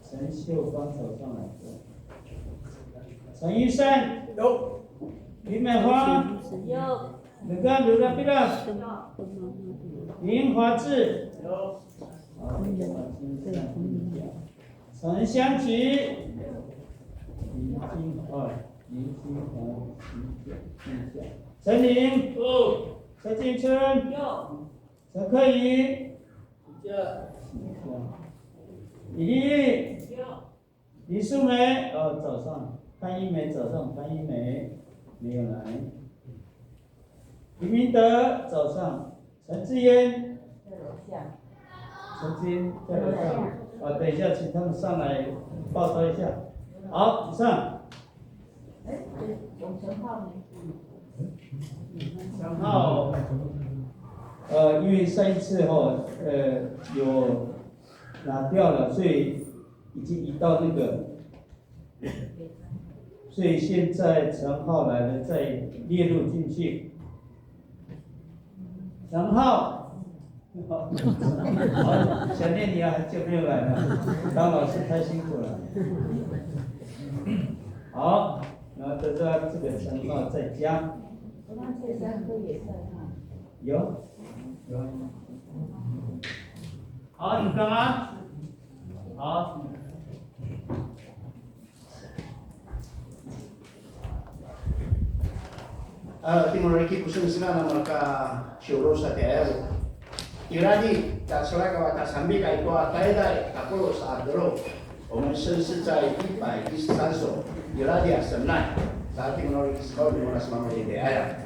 陈秀芳早上来的，陈玉善，有。林美花，有。那个刘大比拉，林华志，有。好，林华志，陈香吉，林金华，林金华，陈琳，蔡金春，陈克怡，李丽丽，李淑梅，呃，早上，潘一梅早上，潘一梅没有来。 李明德早上，陈志燕，在楼下。陈志燕在楼上，啊，等一下请他们上来报告一下。好，以上。哎，对，陈浩呢？陈浩，呃，因为上一次哈，呃，有拿掉了，所以已经移到那个 所以现在陈浩来了，再列入进去。陈浩，好，想念你啊，很久没有来了，当老师太辛苦了。好，然后这个这个陈浩再加。那这三个也在哈。有，有。好，你干嘛？好。 A, timun a ki ku sengsengan a mareka ciuru sa tjaiyavu. Iradi, ta selaka va ta sambik a i tua taiday, ta pulu sa dru. 我们圣诗在一百一十三首。Iradi a senai. Sa timun a ki sa kau di mona semamali di aya.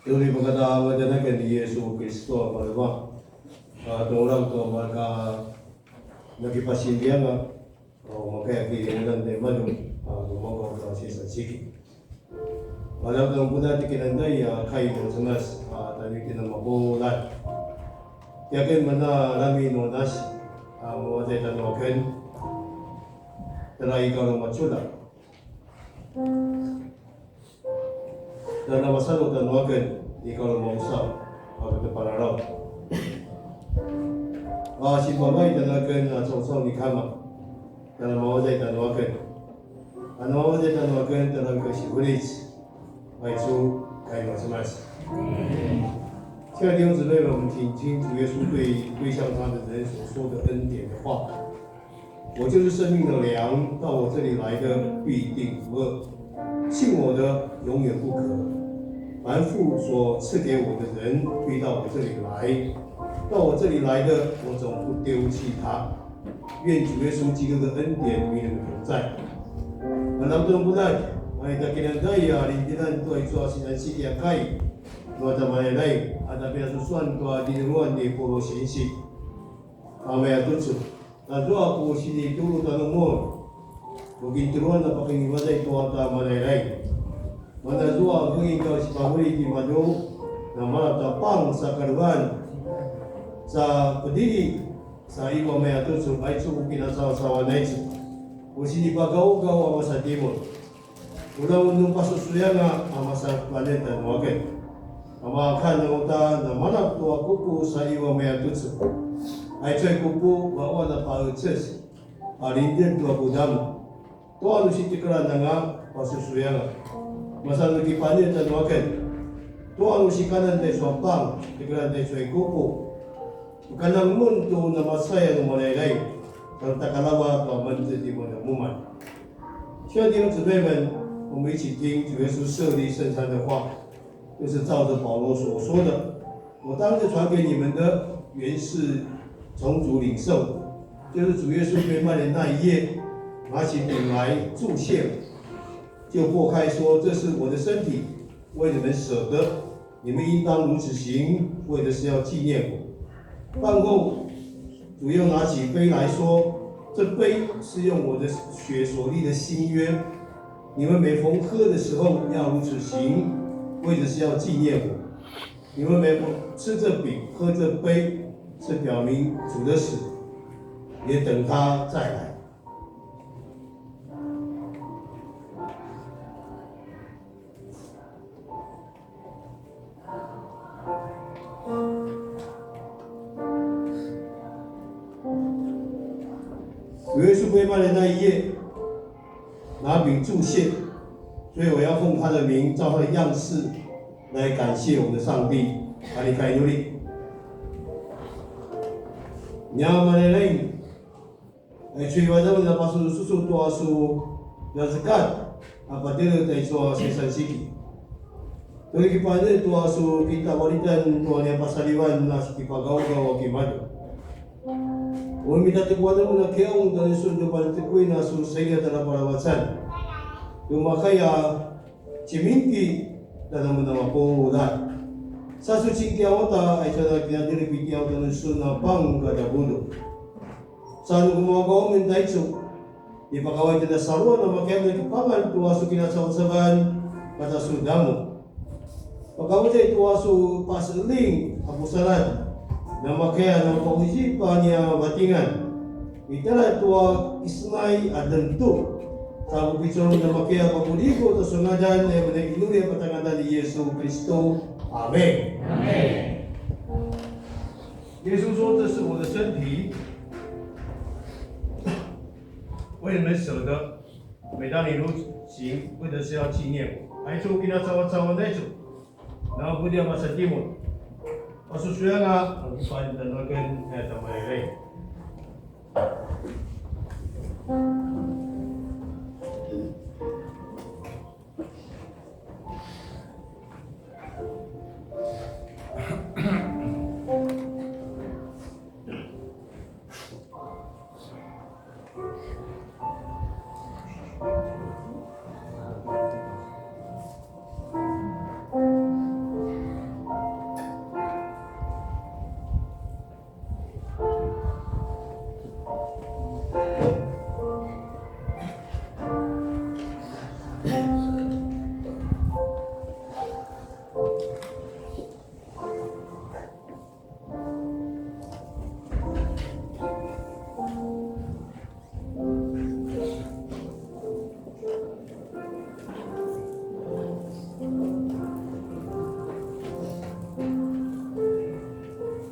Uri pakata a ngadjan aken ni Yesu Kristo a maleva. A, tongurang ko maka nakipasindianga, a, makaya ki unan de manu, a, maka ka sisa siki. Malam tong puna tikinandai, a, kai mo semas, a, tani kina mapulan. Yakin mana lami no nas, a, mo de tanoken. Tara ikaw macula. Tjara masalu tjanuaken, ikaw lumausaw, a, patje pararaw. A, sipamay tjanuaken, a, caucau ni kama. Tjara mawazay tjanuaken. A, mawazay tjanuaken, tjara kasivulic. Aicu, kai masemas. 亲爱的弟兄姊妹们，我们听清主耶稣对，对向他的人所说的恩典的话。 我就是生命的粮，到我这里来的必定不饿，信我的永远不渴。凡父所赐给我的人，必到我这里来，到我这里来的，我总不丢弃他。愿主耶稣基督的恩典与你们同在。Malam tong puna, ay takinan daya, lindinan tua itsua sinan siki akai, tua tamayanay, a tapia susuan tua diniruan ni pulu sinsi. Amaya tucu. Tazua ku sinitulu tjanumun, ku kintuluan a pakinivazay tua tja Malailaing. Manazua ku ika sipaveli timadju, namala tja pang sa kaluan, sa pedili, sa iwa maya tucu, aicu ku kinasawasawanac. Ku sinipagaugaw a masa timun. Ula nu pasusuyanga a masa planeta nuaken. Ama kan uta namana tua kuku sa iwa maya tucu. Aicu a kuku vawa na paeces. A lindin tua kudam. Tua nu sitikelan anga pasusuyanga. Masa nu kipaneta nuaken. Tua nu sikanan tai suapang, tikelan tai suai kuku. Kanang mun tu namasaya nu Malailaing. Tang takalava tua manzeti mun muman. 亲爱的弟兄姊妹们，我们一起听主耶稣设立圣餐的话，就是照着保罗所说的：“我当时传给你们的，原是从主领受，就是主耶稣被卖的那一夜，拿起饼来祝谢，就擘开说：这是我的身体，为你们舍的，你们应当如此行，为的是要纪念我。”饭后，主又拿起杯来说：“这杯是用我的血所立的新约，你们每逢喝的时候要如此行，为的是要纪念我。你们每逢吃这饼、喝这杯，是表明主的死，也等他再来。”会骂人那一页，拿饼祝谢，所以我要奉他的名，照他的样式来感谢我们的上帝。Alikay nuri. Nia maleleng, aicu i vazam na pasususu tua su zazekat, a patjele ta icu a sesan siki. Tuli kipaine tua su kitavalitan tua nia pasalivan na sikipagaugaw a kimadju. Uri mitatikuanan mun a kiaung ta nisun tu paletekuin a su saigat a na paravacan. Tumakaya ciminti ta namun a mapudan. Sa su cingkiaw ta aicu a na kinadjeli pitiaw ta nisun a pangkatjavulu. Sa nu kumaukaw amen taicu. Ipakawai tjina saluan a makiamen a kipangal tua su kinacavacavan kata su damu. Pakawai tua su paseling a pusalan. Na makia na pauzipa nia vatingan. Itala tua isnai a dentu. Sa kupicul na makia pakuliku ta su ngadan, e mene inuri a patangadan ni Yesu Kristo. Amen. Amen. 耶稣说：“这是我的身体，为你们舍的。每当你如此行，为的是要纪念我。”Aicu kinacawacawan aicu. Na budia masa timun. Pasusuyan a, ang ipan dan makan, eh, tamalele.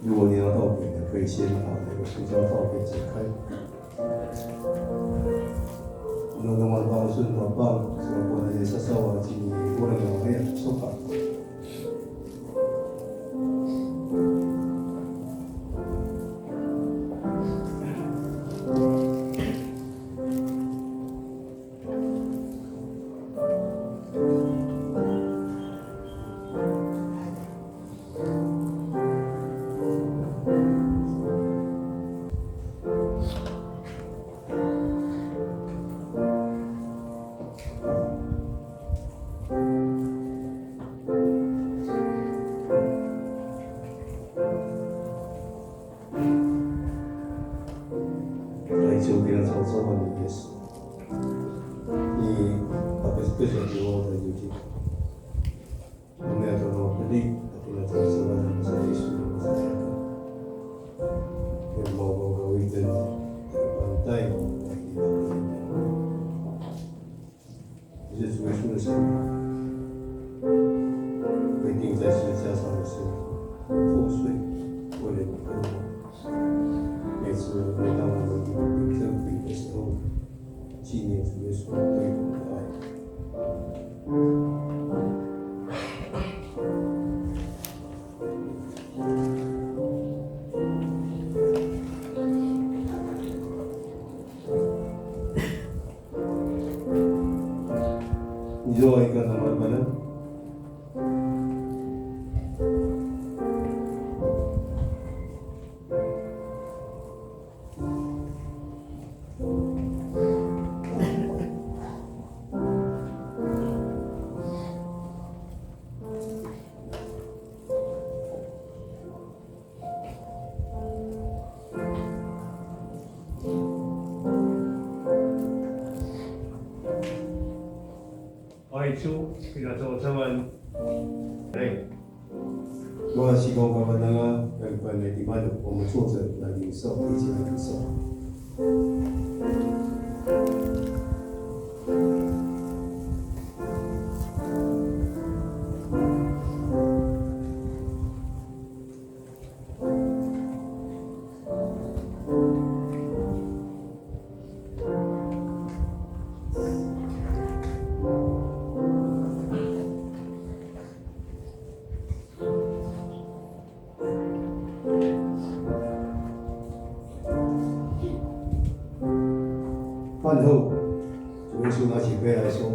Yu wani na tau kini kai sini tau kini kai sini tau kini kai sini kai. Unu unu man bang sun bang bang sun bang bang sun bang bang sun bang bang sun bang bang sun bang bang. Aicu kinacawacawan ni Yesu. Ni pakasukasa tiwa ta yuti. Kami atau mau pedik, tapi nak tahu sebab masa Yesu masa siapa. Yang mau kau kawin dan pantai. Yesus Kristus 被钉在十字架上的身体破碎，为了你跟我。每次每当我们领这饼的时候，纪念主耶稣对我们的爱。Izua ika na malimbalan. Aicu kinacawacawan. Tua sikaukavadanga, kalipan na timadju, 我们坐着来领受，一起来领受。 Aicu 主耶稣，拿起杯来说，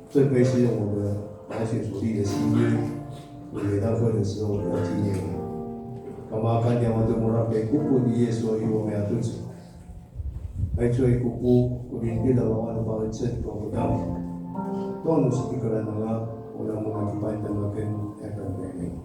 这杯是用我的宝血所立的新约，你每当喝的时候要纪念我。Kama kan dia matu mura pe kupu ni Yesu i wa mea tucu. Aicu i kupu, ku din tila wa anu pa cen ko ku dam. Tuan musti kala nanga, ula muna kipan tamaken, ekan bengeng.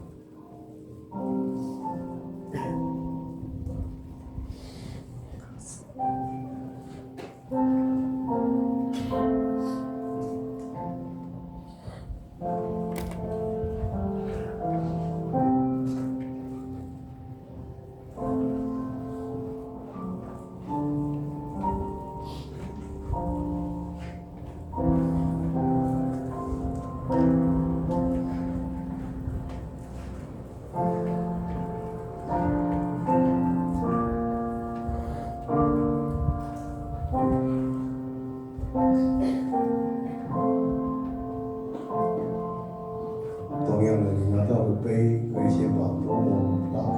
同样的，你拿到的杯，可以先把薄膜打开。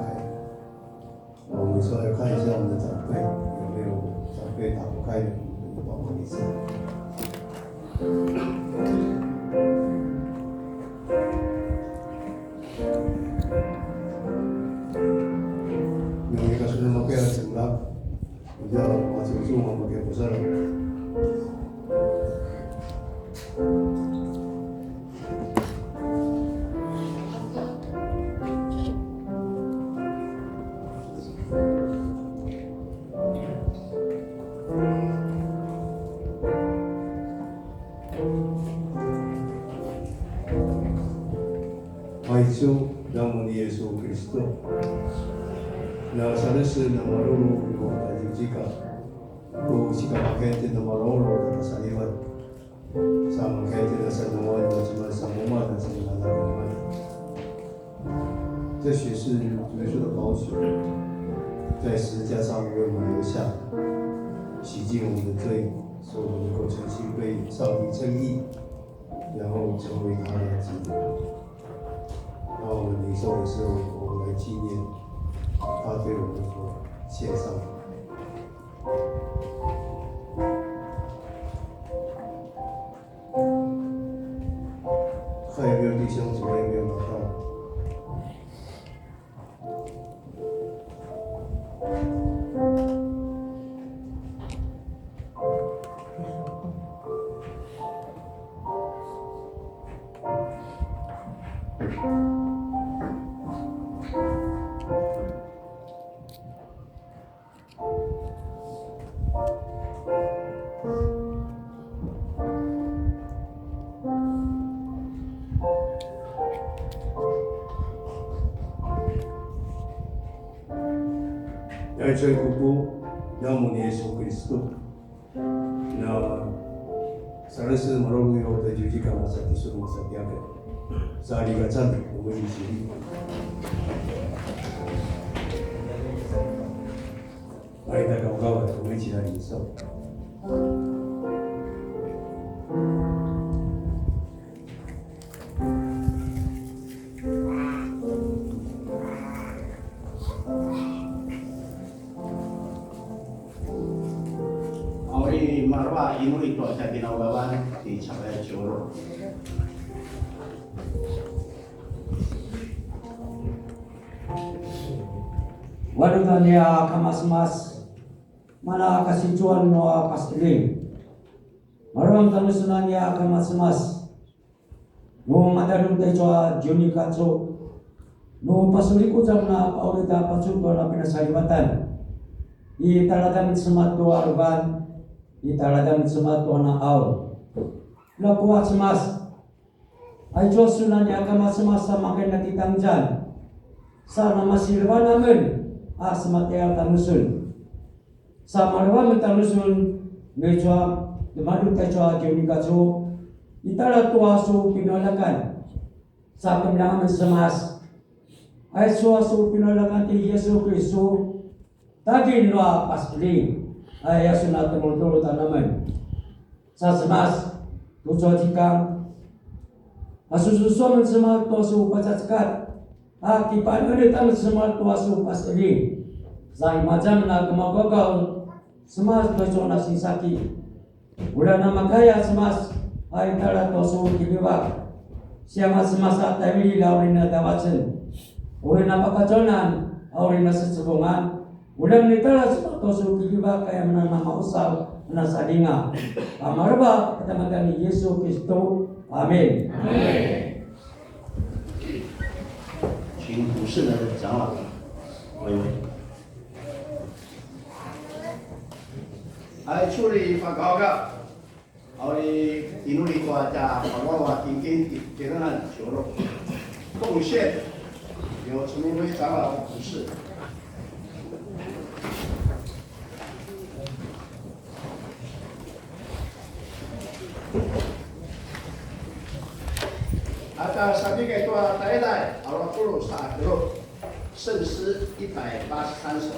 我们稍微看一下我们的长辈，有没有长辈打不开的，我们帮忙一下。 Nungika sunu makia sembla, udah masuk sunu makia pusara. Aicu, namun Yesu Kristo. Na salesu na maruru yu tajikika. Ku sika makete na maruru na saliwan. Sa makete na sanuan na cuma samuma na sa na. 这血是主耶稣的宝血，在十字架上为我们留下，洗净我们的罪，使我们能够重新被上帝称义，然后成为他的子女。当我们领受的时候，我们来纪念他对我们所献上的。 看有没有弟兄姊妹没有拿到？ Aicu i kupu, namun Yesu Kristu. Na salesu maruru yu tajikika masa tisun masa tiaken. Sa lika can, umuli sili. Aita kau kau, umuli sila di so. Auri marua inu itu aca tinaugavan ti Cakaya Curu. Wadutan ya kamasimas, mana kasicuan nua pastiling. Maruam tanusunan ya kamasimas. Nu madadun taicu a Juni kacu, nu pasulikuc amen a paulita pacun tua na pinasalivatan, i taladang Cemas tua ruvan, i taladang Cemas tua na aur. Ljakua Cemas, aicu a sunan ya kamasimas a maken a kitangzan, sa namasilevan amen a semataya tanusun. Sa maleva amen tanusun, nu aicu a lemadun taicu a Juni kacu, i tala tua su pinualjakan. Sa kemeljang amen Cemas, aicu a su pinualjakan ti Yesu Kristu, tagin nua pastiling, aya su na temulutulu tanamen. Sa Cemas, tucu a zikang, a su susu amen Cemas tua su pacacekat, a kipanenet amen Cemas tua su pastiling. Sa imaza amen a kemaugaugau Cemas tua su na sinsaki. Ula namakaya Cemas, a i tala tua su kiljivak. Sianga Cemas a tavililj a uri na djavacen, uri na pakacunan a uri na secevungan. Ula ni tala Cemas tua su kiljivak, kaya menang na mausal na salinga. Kamareva kata ngadan ni Yesu Kristu. Amin. Amin. 请服侍的长老为位。 Ay, curi pagawga. Auri inuli tua tja pagawga kingking ti kirengan curu. 奉献由陈明辉长老主事。 Ata sabikay tua taiday, alu a puluq sa tjelu, 圣诗一百八十三首。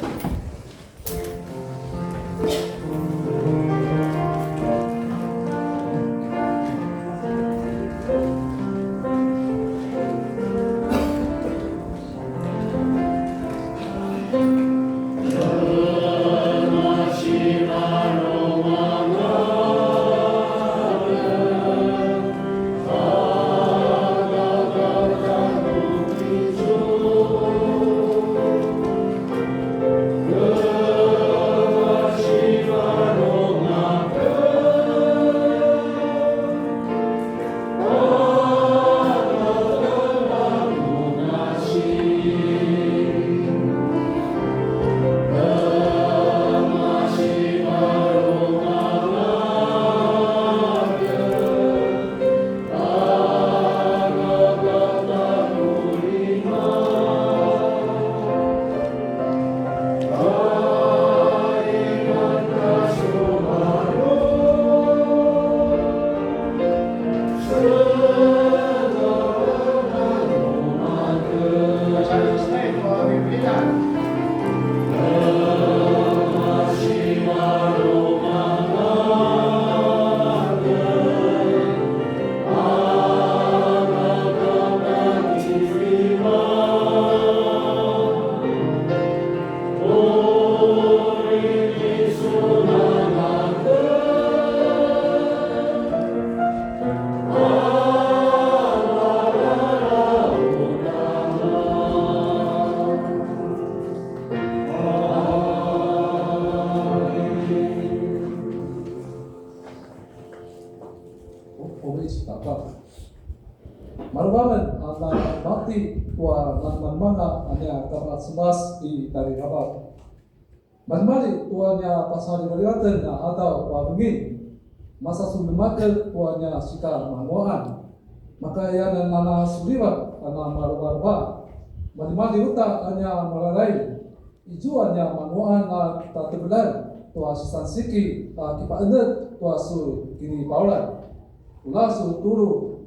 我们一起祷告。Maruamen a na mati tua nanmanmanga a nia kama Cemas i tjarivavaw. Malimali tua nia pasalivalivaten a adaw a vengin, masa su lemakel tua nia sika manguaqan. Maka aya na nana sulivat a na maruvarva. Malimali uta a nia malalai, izua nia manguaqan a tatevelan tua sisansiki a kipaqenetj tua su kinipaulan. Ula su tulu,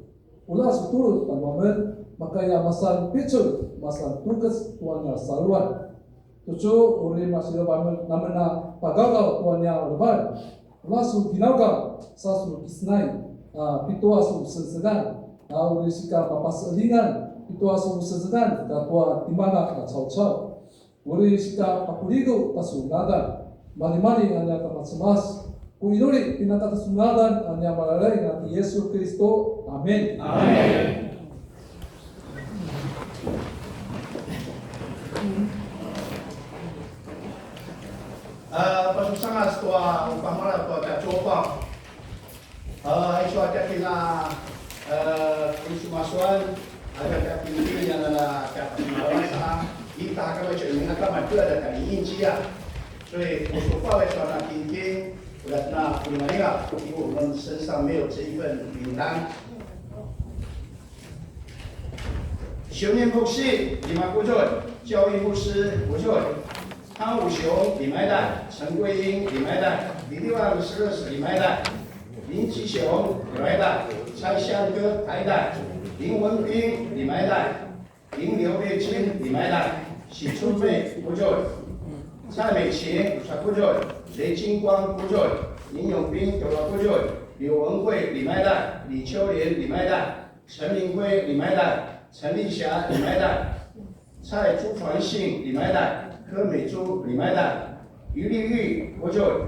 ula su tulu tanuamen, maka aya masan picul, masan tukec tua nia saluan. Tucu uri masilevan amen a pagawgaw tua nia levan. Ula su ginaugaw sa su kisenay, a, pitua su sengsengan, a, uri sika papaselingan pitua su sengsengan katua timanga a caucau. Uri sika pakuligu ta su ngadan. Malimali a nia kama Cemas. Ku inuli pinaka ta su ngadan a nia malalai a ti Yesu Kristu. Amin. Amin. A, pasusangas tua upamala tua tja cuakuan. A, aicu a tja kina, a, kulisu masuan, a tja kina kina na tja kina masa, ita kama cu ina kama tu ada kami inci ya. 所以我所报的传达今天，我要那不能那个，因为我们身上没有这一份名单。 Siunin Puksi, lima puluh tujuh, 教育牧师, 五十九, 汤武雄, lima puluh tujuh, 陈桂英, lima puluh tujuh, Liliwan Sres, lima puluh tujuh, 林吉雄, lima puluh tujuh, 蔡相哥, 一百, 林文斌, lima puluh tujuh, 林刘月清, lima puluh tujuh, 许春妹, 五十九, 蔡美琴, 五十九, 雷金光, 五十九, 林永斌, 五十九, 刘文慧, lima puluh tujuh, 李秋莲, lima puluh tujuh, 陈明辉, lima puluh tujuh, 陈丽霞, lima puluh tujuh, 蔡朱传信, lima puluh tujuh, 柯美珠, lima puluh tujuh, 余丽玉, 五十九,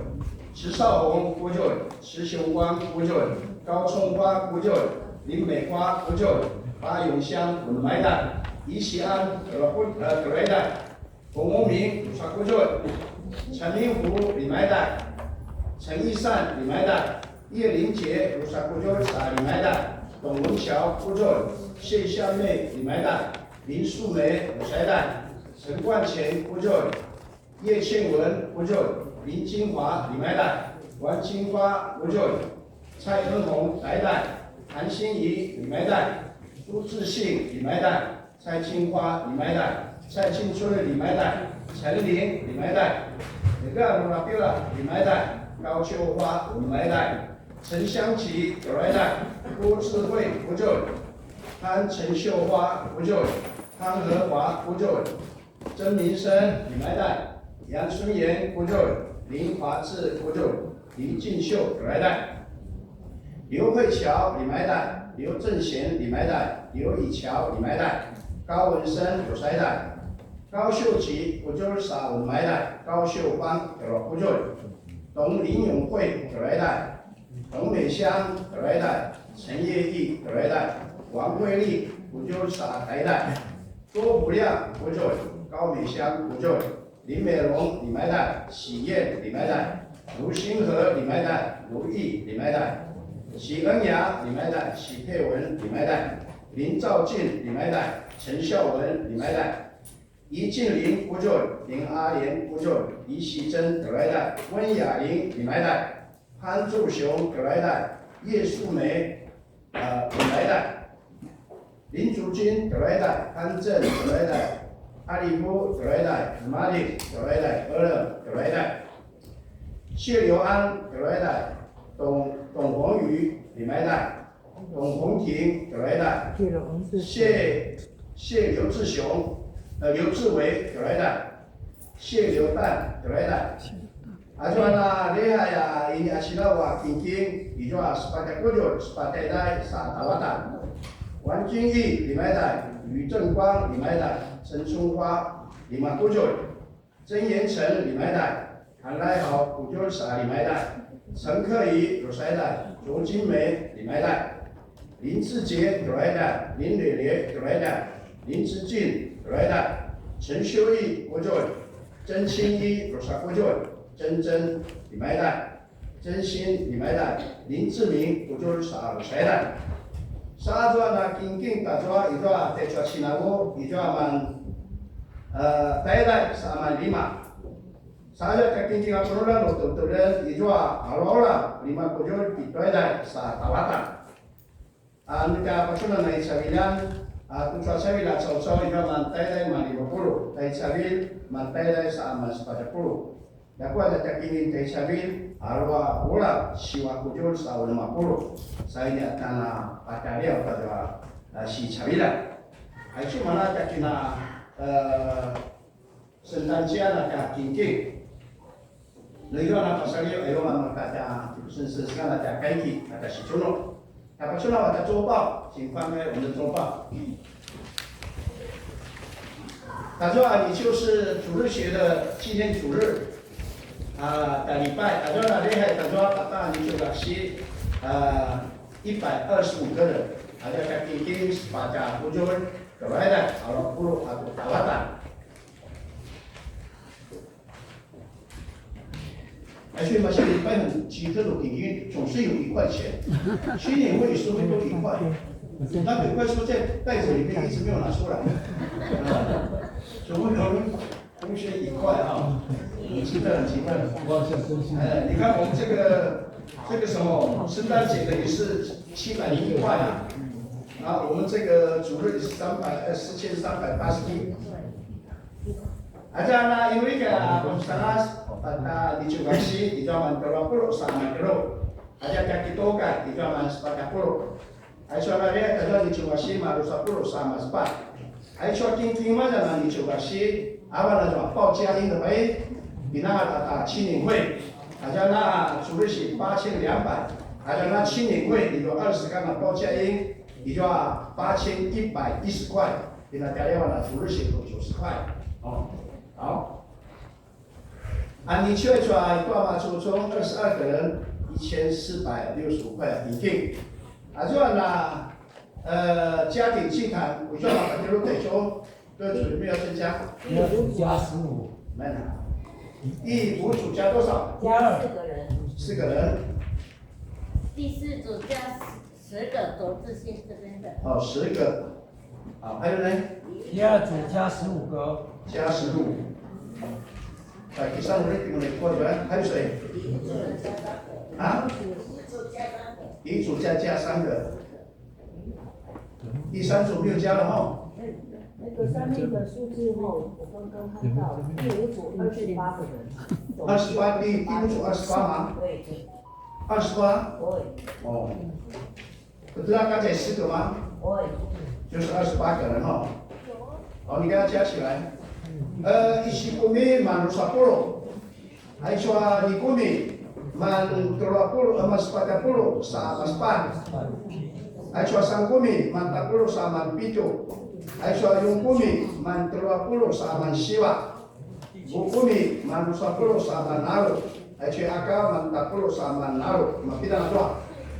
池少红 kuzulj, 池雄光 kuzulj, 高春花 kuzulj, 林美花 kuzulj, 巴永香 lemaiday, 于喜安 lemaiday, 洪文明 drusa kuzulj, 陈明福 lemaiday, 陈义善 lemaiday, 叶玲姐 drusa kuzulj sa lemaiday, 董文桥 kuzulj, 谢夏妹 lemaiday, 林素梅 drusa iday, 陈冠乾 kuzulj, 叶庆文 kuzulj, 林金华 lemaiday, 王金花 kuzulj, 蔡恩红 lemaiday, 韩心怡 lemaiday, 朱志信 lemaiday, 蔡金花 lemaiday, 蔡庆春 lemaiday, 陈琳 lemaiday, Ega Nurapila lemaiday, 高秋花 lemaiday, 陈香琪 lemaiday, 郭智慧 kuzulj, 潘陈秀花 kuzulj, 潘和华 kuzulj, 曾明生 lemaiday, 杨春炎 kuzulj, 林华志 kuzulj, 林进秀 lemaiday, 刘慧乔 lemaiday, 刘正贤 lemaiday, 刘以乔 lemaiday, 高文生 drusa iday, 高秀吉 kuzulj sa lemaiday, 高秀芳 kuzulj, 董林永慧 lemaiday, 董美香 lemaiday, 陈叶义 lemaiday, 王慧丽 kuzulj sa lemaiday, 周福亮 kuzulj, 高美香 kuzulj, 林美龙 lemaiday, 许燕 lemaiday, 卢星河 lemaiday, 卢毅 lemaiday, 许恩雅 lemaiday, 许佩文 lemaiday, 林兆进 lemaiday, 陈孝文 lemaiday, 于静玲 kuzulj, 林阿莲 kuzulj, 于喜珍 lemaiday, 温雅玲 lemaiday, 潘柱雄 lemaiday, 叶素梅 lemaiday, 林竹君 lemaiday, 潘正 lemaiday, 阿里夫 lemaiday, 马里 lemaiday, 二勒 lemaiday, 谢刘安 lemaiday, 董董宏宇 lemaiday, 董宏庭 lemaiday, 谢谢刘志雄，呃刘志伟 lemaiday, 谢刘旦 lemaiday. Azua na lihay a ini a silaw a kingking, izua sepatj a kuzulj, sepatj a taiday sa Tawatan. 王君毅 lemaiday, 吕正光 lemaiday, 陈春花 lima kuzulj, 曾延成 lemaiday, 韩来豪 kuzulj sa lemaiday, 陈克怡 drusa iday, 卓金梅 lemaiday, 林志杰 drusa iday, 林磊磊 drusa iday, 林志进 drusa iday, 陈秀义 kuzulj, 曾清一 drusa kuzulj, 曾真 lemaiday, 曾鑫 lemaiday, 林志明 kuzulj sa drusa iday. Sa azua na kingking tazua izua taicu a cinavu, izua man, eh, taiday sa man lima. Sa azua tja kingking a penuljat nu tevetevelj izua alualu lima kuzulj pitju a taiday sa Tawatan. A, nu tja pacunan a i caviljan, a, tucu a cavilj a caucau izua man taiday man lima puluq, tjai cavilj man taiday sa man sepatj a puluq. Ljakua tja kingking tjai cavilj, alu a ulja, siva kuzulj sa unem a puluq. Sa ini a tja na patjaliaw tazua, a, sicaviljan. Aicu mana tja kina, e, 圣誕節 na tja kingking. Nu izua na pasaliw, aicu mana ka tja sengsengan a tja kaiki, a tja sicunu. Tja pacuna a tja 周报, 请翻开我们的周报. Tazua a 你就是主日学的纪念主日, a, tja 礼拜, tazua na lihay, tazua pata 你就 laksi, a, 一百二十五个人, a, tja kingking sepatj a kuzulj, drusa iday, alu a puluq katua Tawatan. 哎，所以嘛，现在一般很奇特的平均总是有一块钱，青年会收不多一块，那个怪说在袋子里面一直没有拿出来，啊，怎么可能同学一块啊？很奇特，很奇特。哎，你看我们这个这个什么圣诞节的也是七百零一块啊，啊，我们这个主日也是三百呃四千三百八十一。 Aza na inuli ka Pangsangas, pata 你就 laksi, izua man tjelu a puluq sa man tjelu. Aza tja kitokay, izua man sepatj a puluq. Aicu a na lihay tazua 你就 laksi, man drusa puluq sa man sepatj. Aicu a kingking maza na 你就 laksi, avan azua 报佳音的 pai, pinanga tata 青年会. Aza na 主日学八千两百, aza na 青年会 izua 二十 kama 报佳音, izua 八千一百一十块. Pinatjaliaw a 主日学 九十块. 哦，好。啊，你去出来，一个嘛，初中二十二个人，一千四百六十五块平均。啊，如果呢，呃，家庭祭坛，我就把它列入等说，各组有没有增加？第五组加十五。没有。第五组加多少？加四个人。四个人。第四组加十个，走至线这边的。哦，十个。好，还有呢？第二组加十五个。加十五。哎，第三组呢？还有谁？啊？第一组加加三个。第三组没有加了哈。那个上面的数字哈，我刚刚看到第五组二十八个人。二十八，第，第五组二十八吗？对，对。二十八？对。哦。 Betul kan, 才四个吗？就是二十八个人哈。好，你给它加起来。呃，一七 kumi man drusa puluq. Aicu a ni kumi man tjelu a puluq, eh, man sepatj a puluq sa man sepatj. Aicu a san kumi man tapuluq sa man pitju. Aicu a yung kumi man tjelu a puluq sa man siva. Vu kumi man drusa puluq sa man alu, aicu a aka man tapuluq sa man alu, mapida na tua?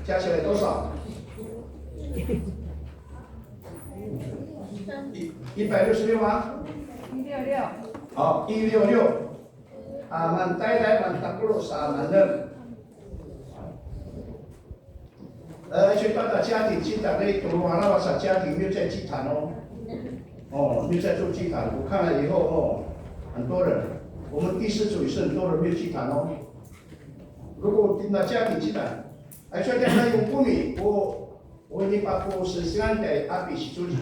加起来多少？一，一百六十六吗？一六六。好，一六六。啊，man taiday man tapuluq sa man alu. 呃，所以大家家庭祭坛那一种啊，那么少家庭没有在祭坛哦。哦，没有在做祭坛。我看了以后哦，很多人，我们第四组也是很多人没有祭坛哦。如果听到家庭祭坛，哎，所以大家用公民，我，我已经把我是现在阿比西出去，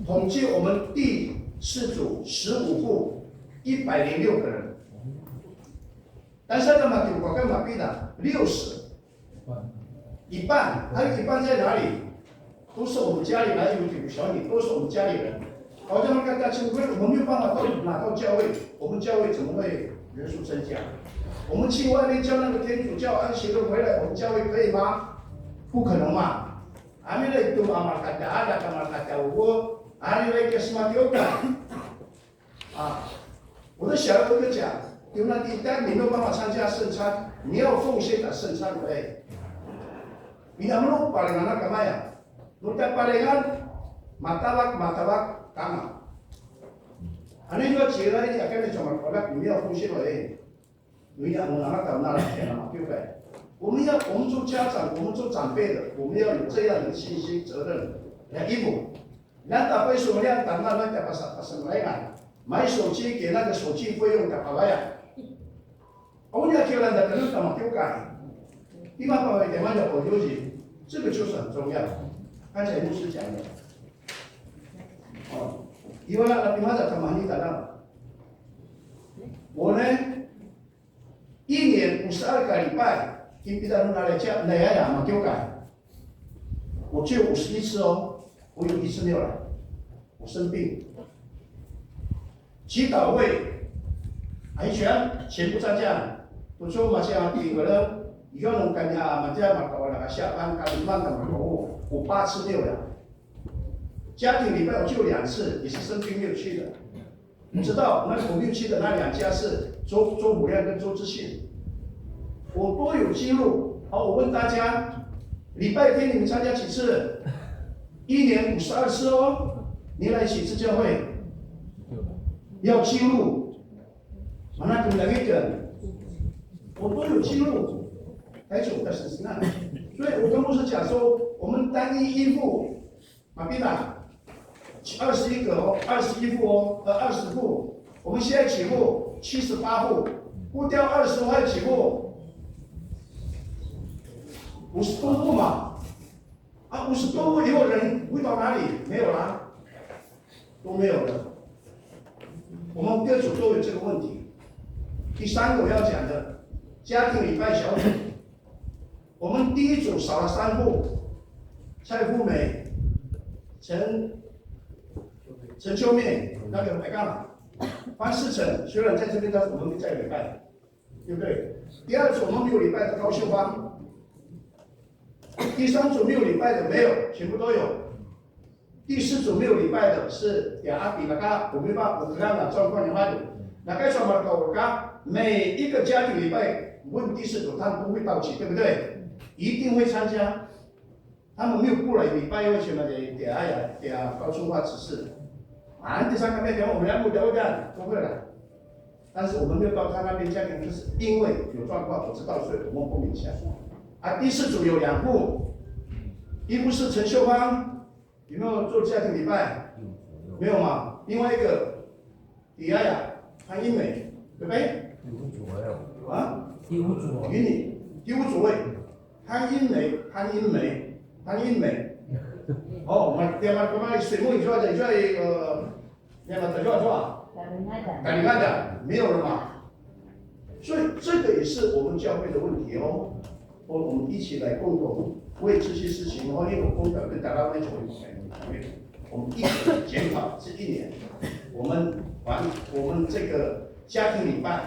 统计我们第四组十五户一百零六个人。但是那么我跟马比达六十，一半，还有一半在哪里？都是我们家里来有点小你，都是我们家里人。好像那个大庆会，我们没有办法到拿到教会，我们教会怎么会人数增加？我们去外面叫那个天主教安息日回来，我们教会可以吗？不可能嘛！Amin itu amal kata ada, amal kata uwo, ari lagi kasih mati oka. 啊，我的小儿子讲，有那地带你没有办法参加圣餐，你要奉献的圣餐而已。你能不能把人那个卖啊？你在把人啊，马达拉，马达拉，干嘛？啊，那个节日你要跟你怎么搞？那你要奉献而已。 我们要，我们要，我们做家长，我们做长辈的，我们要有这样的信心、责任来应付。那打败什么样，打那那个把什么什么来买，买手机给那个手机费用的好了呀。我们要给人的可能怎么丢改，你把把给他们的保留人，这个就是很重要。刚才牧师讲的，哦，因为那个地方的怎么你打到，我呢？ 一年五十二个礼拜，今天在那里讲，那样呀，嘛，给我改。我只有五十一次哦，我有一次没有来，我生病。祈祷会，很喜欢全部参加，我说嘛，这样第一个人，以后能跟人家嘛，这样嘛，搞那个下班，干嘛干嘛，我我八次没有来。家庭礼拜我就有两次，也是生病没有去的。 你知道那个五六七的那两家是周周武亮跟周志信，我都有记录。好，我问大家，礼拜天你们参加几次？一年五十二次哦，你来几次教会？要记录。Mana kembali 我都有记录，还是我的神圣啊。所以我跟牧师讲说，我们单一依附 马比达，二十一个哦，二十一户哦，呃，二十户。我们现在几户？七十八户，不掉二十户还有几户？五十多户嘛。啊，五十多户以后人回到哪里？没有啦，都没有了。我们各组都有这个问题。第三个我要讲的，家庭礼拜小组。 我们第一组少了三户，蔡富美、陈陈秋妹，那个来干嘛？方世成虽然在这边，但是我们没在礼拜，对不对？第二组我们没有礼拜的高秀芳，第三组没有礼拜的没有，全部都有。 第四组没有礼拜的是雅阿比那个，我没办法，我看看状况有没有。那个什么搞个，每一个家庭礼拜问第四组，他们都会到齐，对不对？一定会参加。他们没有不来礼拜，为什么呢？对啊，对啊，高春花指示。啊，第三个没有，我们要不了解，不会了。但是我们没有到他那边家庭，就是因为有状况，我知道，所以我们不勉强。啊，第四组有两户，一户是陈秀芳，有没有做家庭礼拜？没有嘛？另外一个，李亚雅、潘英梅，对不对？ 啊？ 第五组。 Ini, 第五组位，潘英梅、潘英梅、潘英梅。 Oh, ma-, dia ma-, ma-, semua jual, jual, eh, dia ma-, jual, jual. Kadang-kadang. Kadang-kadang, 没有了嘛。所以这个也是我们教会的问题哦。我，我们一起来共同为这些事情，然后因为我公表跟达到那种，我们一起来检讨这一年，我们完，我们这个家庭礼拜，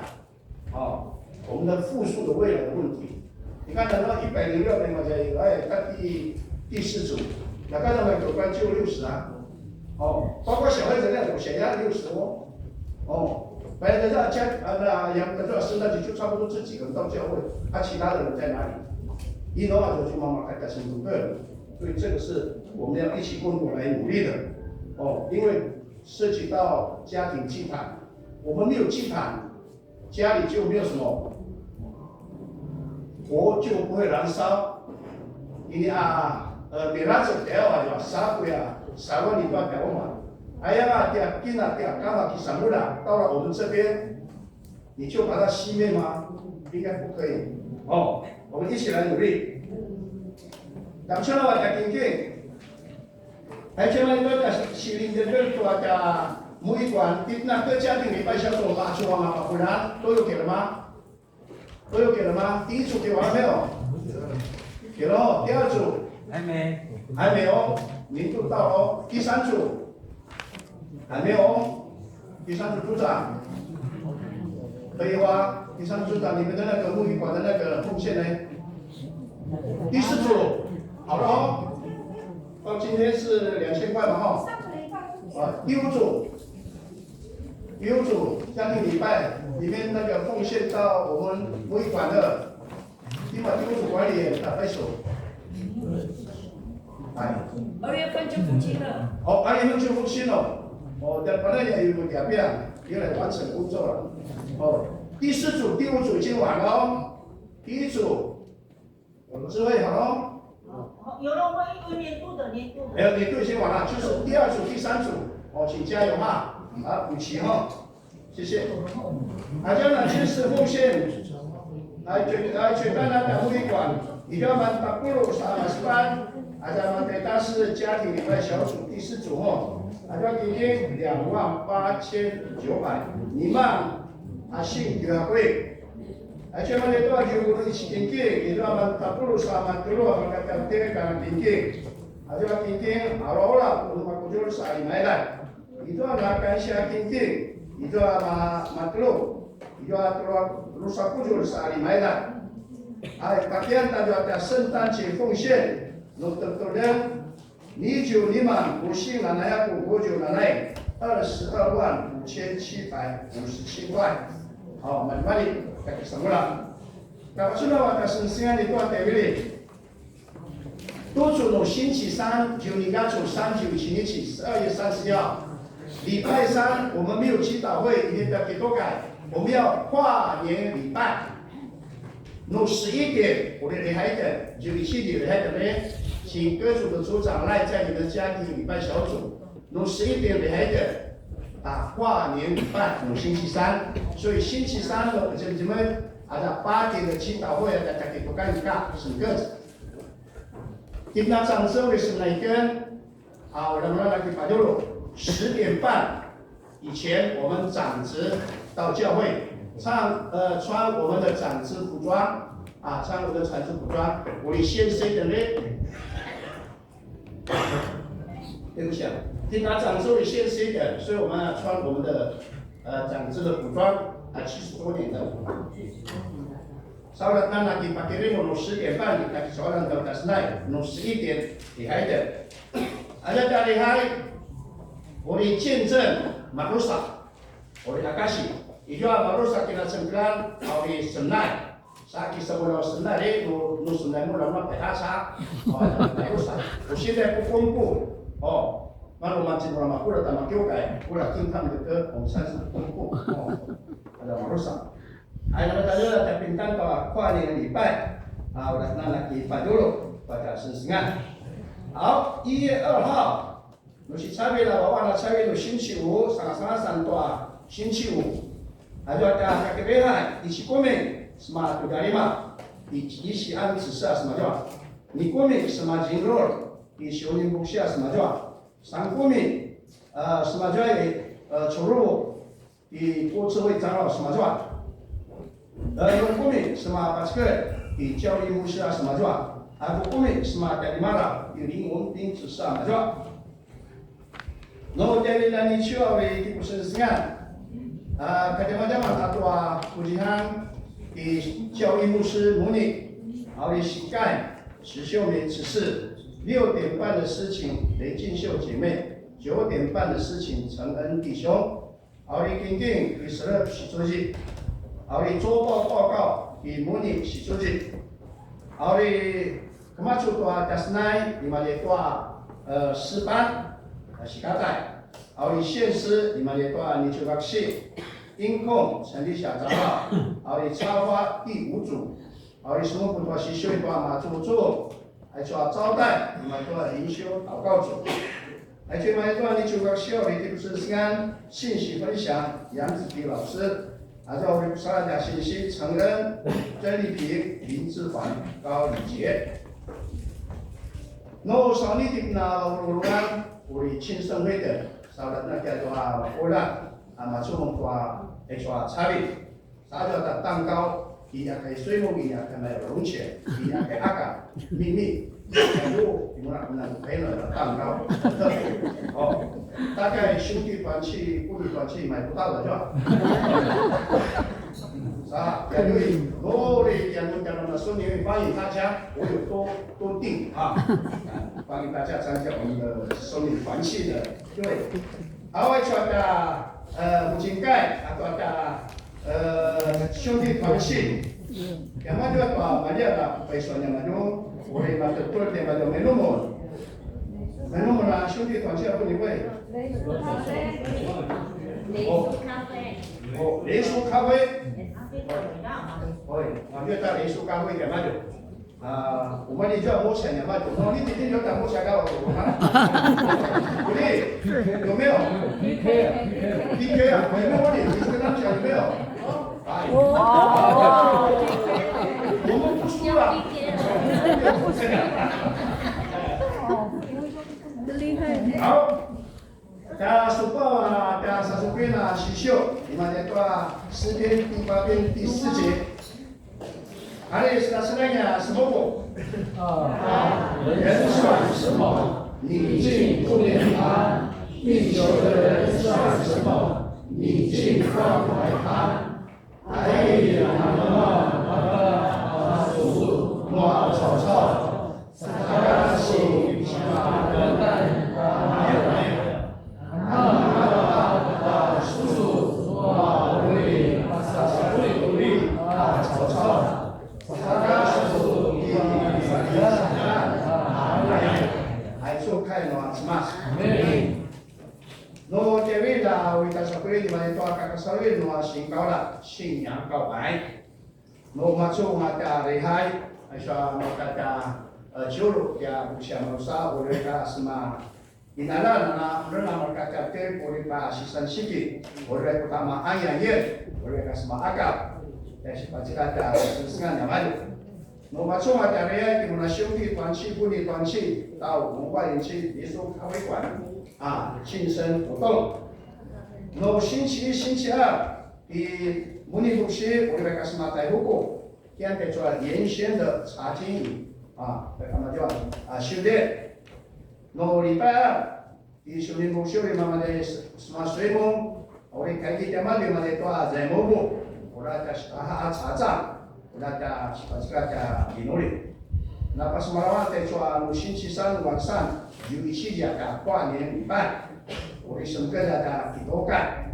哦，我们的复数的未来的问题。你看，等到一百零六年嘛，才，哎，到第，第四组，那刚才有关就六十啊。哦，包括小孩子那种，小孩六十哦。哦，本来在家，啊，那养，那圣诞节就差不多这几个人到教会，啊，其他的人在哪里？一的话，就去妈妈开家庭对了。所以这个是我们要一起共同来努力的。哦，因为涉及到家庭祭坛，我们没有祭坛， 家里就没有什么火，就不会燃烧。Ini a, eh, mirac teo ayo sakuya sawa ni tua teo ma. Aya a tia kina tia kama kisamula, 到了我们这边，你就把它熄灭吗？应该不可以。哦，我们一起来努力。Tang cina wa tia kingking. Ay, cemalidu a tja silingedelj tua tja muikuan, itjen a tua tja 家庭礼拜小组 pacuanga papunan, 都有给了吗？都有给了吗？第一组给完了没有？给了哦。第二组？还没。还没哦，年度到了哦。第三组？还没有哦。 第三组组长，可以吗？第三组组长，你们的那个木鱼馆的那个奉献呢？第四组，好了哦，到今天是两千块嘛哈。啊，第五组，第五组家庭礼拜里面那个奉献到我们木鱼馆的， 你把第五组管理员打拍手。哎。二月份就付清了。哦，二月份就付清了。哦，那本来也有个改变，原来完成工作了。哦，第四组、第五组已经完了哦。第一组，我们智慧好了哦。哦，有了，我们有年度的，年度的。哎，年度已经完了，就是第二组、第三组，哦，请加油哈，啊，补齐哈。 谢谢。大家呢，捐献奉献，来捐，来捐献那个木鱼馆，你就要满打鼓鼓，三十八，大家满给大师家庭礼拜小组第四组哦，大家今天两万八千九百，你们啊，信给他会。来捐献给多少？有一起给，你就要满打鼓鼓，三十八，给，大家今天，好了，好了，我们把鼓就是撒一买来。 Izua na kansiya kinkin, izua na matelu, izua tulu drusa kuzulj sa limaidan. Ai, pakiyan ta izua tja 圣诞节奉献, nu tetulen, nitju lima, ku sing nanaya ku kuzulj nanai, 二十二万五千七百五十七块. Au, malimali, kakisamula. Kapacuna wa kasensingan izua tevili. Tucu nu 星期三, June 三, June 星期, 十二月三十号, 礼拜三我们没有祈祷会, ini tja kitukai, 我们要跨年礼拜. Nu 十一点, uri lihaiten, June 七 lihaiten, 请各组的组长来在你们家庭礼拜小组. Nu 十一点 lihaiten, 啊，跨年礼拜, nu 星期三. 所以星期三呢, 我们, 我们, ada 八点的祈祷会, ada tja kitukai ka, 整个 Kipna 长执会是哪一天? 啊，我们来给 Padulu. 十点半以前，我们长执到教会，唱，呃，穿我们的长执服装，啊，穿我们的长执服装。我们先谁的呢？对不起啊，Kipna 长执会先谁的，所以我们要穿我们的，呃，长执的服装，啊，七十多年的。 Saulat nana ki pakirimu nu 十点半, ni kaki saulat tau tasnai, nu 十一点, lihaiten. Aza tja lihai, uri 见证, marusa, uri akasi. Izua marusa kinacengelan, a uri senai. Sa kisamunaw senai, nu, nu senai mula mula pahasa. O, marusa. Usiday ku kumpu. O, maru manci mula makula tamakiukai. Kula kintam deke, ongsan sa kumpu. O, ada marusa. Ay, nama tayo na tapintan pa kuani yang lipai. A, udah na naki padulu, pada sensengan. Au, iye, er, ha. Nu si cavi la wawa na cavi nu 星期五, sangasangasan tua 星期五. Azua ta kakebehai, i sikumi, sema tu dalima, i, i si an sesa sema zua. Nikumi, sema jingrol, i siunin buksia sema zua. Sangkumi, eh, sema zua i, eh, curu, i 国资会长老 sema zua. Eh, lungkumi, sema pacekel, i 教育牧师 sema zua. A kukumi, sema tadimara, i 林文斌执事 sema zua. No tjaivililj a niciu a uri kipusengsengan. A, kadjamadjaman a tua kuzihan i 教育牧师 Muni, a uri sikai, 石秀梅执事, 六点半的司琴 雷敬秀姐妹, 九点半的司琴陈恩弟兄, a uri kingking i Serep 许主席, a uri 周报报告 i Muni 许主席, a uri kemacu tua tjasenai, nimadju tua, eh, 诗班, eh, sikatai. A uri 献诗, nimadju tua niciu vaksi. 音控, 陈立霞长老. A uri 插花第五组. A uri semupu tua sisiu tua macucu. Aicu a 招待, nimadju tua 灵修祷告组. Aicu a nimadju tua niciu vaksi a uri kipusengsengan, 信息分享, 杨子迪老师. Azua uri pusaladj a 信息, 陈恩, 曾丽萍, 林志环, 高礼杰. No saunitip na ururungan, uri 庆生会的, saladj na kiadua ula, a macumung tua, aicu a cavi. Sa azua ta 蛋糕, 一定要开水龙，一定要开那个龙泉，一定要开那个秘密。 Ayo, imuna kena kaina 蛋糕。 哦，大概兄弟团契、妇女团契买不到的是吧？ Sa, jadi, lori yang menjalankan Sunni 欢迎大家，我有多多订啊，欢迎大家参加我们的 Sunni 团契的聚会。 Awa, aicu a tja, eh, mucingkai, atau a tja, eh, 兄弟团契. Tiamadju a tua maljia ta paisuan niamadju, uri matetul tiamadju, menumul. Menumul a 兄弟团契 a 妇女会. 哦，哦， 灵修咖啡. 哦， maljia ta 灵修咖啡 tiamadju. Ah, 我们的教牧师也卖酒，哦，你今天有讲牧师告诉我吗？鼓励，有没有？ P K 啊， P K 啊，有没有问题？你跟他们讲有没有？哎，我们不输了。 好。 Tja supuan a tja sasupuin a sisiu, nimadju tua 诗篇第八篇第四节. Ari sinasenai a semupu. 啊，人算什么？你竟顾念他；地球的人算什么？你竟关怀他。 Ai, anema, a, a, su, nua, caucau. Saka su, Aicu kai nua Cemas. Amin. No tjaivililj a uri tja sapuin nimadju tua kakasaluin nua sinkaula, 信仰告白. No macun a tja rihai, aicu a maka tja, eh, ciuru, tja buksiamausa, uri ka sema inalan, na, uri na maka tja tip, uri pa sisan siki, uri ku tama aya ye, uri ka sema akap, tja sipacika tja sengsengan niamadju. No macun a tja rihai, 弟兄姊妹团契、妇女团契，到文化园区民俗咖啡馆。 啊，庆生活动。No 星期一、星期二, i Muni Buksi, uri ka sema Taihuku, kian te cua 原先的茶经营, a, pertama jua, a, 修炼. No 礼拜二, i Muni Buksi, uri mama de sema Suimung, uri kaiki tiamadju made tua Zaimumu, uri ta sitaha a caca, uri ta sipacika tja kinuli. Na pasemalawan te cua nu 星期三 晚上, 有一期 ya ka 跨年礼拜, uri sengkela tja kitoka.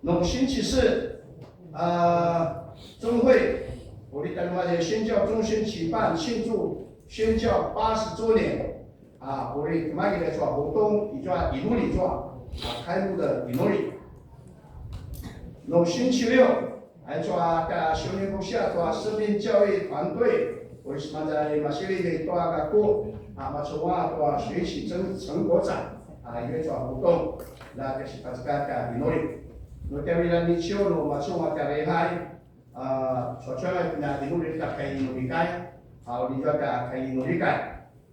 No 星期四, 呃，中会, uri talimalje 宣教中宣举办庆祝宣教八十周年, a, uri talimalje 做活动, izua inuli 做, a, 开幕的 inuli. No 星期六, aicu a ka 兄弟部下 tua 生命教育团队, uri semaza i Masili tua kaku, a, macunga tua 学习成, 成果展, a, izua 活动, na ka sipacekaka inuli. No tiavilan ni ciu, no macunga ka rehai, a, cuacuanga na inuli ka kai inuli kai, a, uri izua ka kai inuli kai.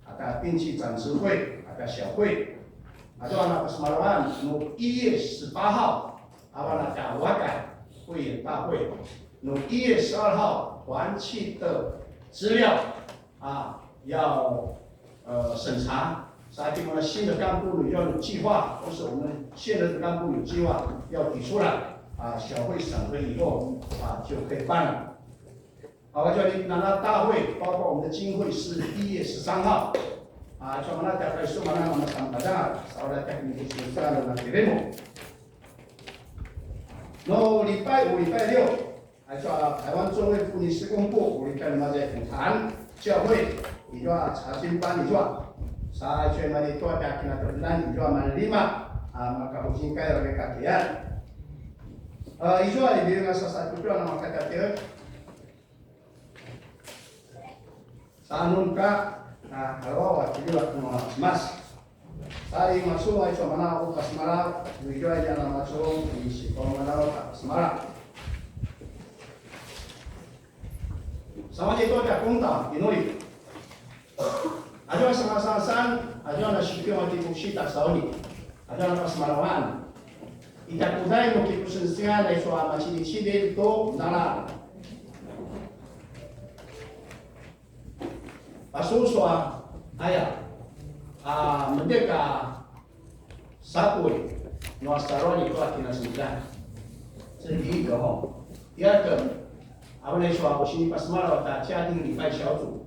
Ata 定期长执会, ata 小会, ata 那个什么 no 一月十八号, 啊，那个 waka 会员大会, no 一月十二号团契的资料, 啊，要, 呃，审查, 所以我们新的干部有要有计划, 或是我们现任的干部有计划要提出来, 啊，小会审核以后, 啊，就可以办了。 好，我叫你拿到大会，包括我们的经会是一月十三号。啊，叫我们那个说嘛，那我们上班的，少了带你去学校的那个任务。然后礼拜五、礼拜六，还说台湾中会妇女事工部，我们在那边谈教会，你说查经班，你说，查全嘛，你多加给他多难，你说嘛，你嘛，啊，嘛，搞不清该有个改变。呃，你说，你比如说，啥啥，不要那么改改。 Sa nun ka, a, kalawaw a tiliwak nua Cemas. Sa i macunga i cua manaw pasemalaw, nu izua i tjen a macunga i sipamalaw a pasemalaw. Sa mani tua tja kungta, inuli. Azua sangasangasan, azua na sikiu a ti kusi ta sauni. Azua na pasemalawan. Ita kudai nu kipusensengan a isua macidicidil tu nala. Pasusu a aya, a, mendeka sakui nua saruan i tua kinasengan. 这是第一个吼。第二个，avan a isua ku sinipasemalaw ta 家庭礼拜小组,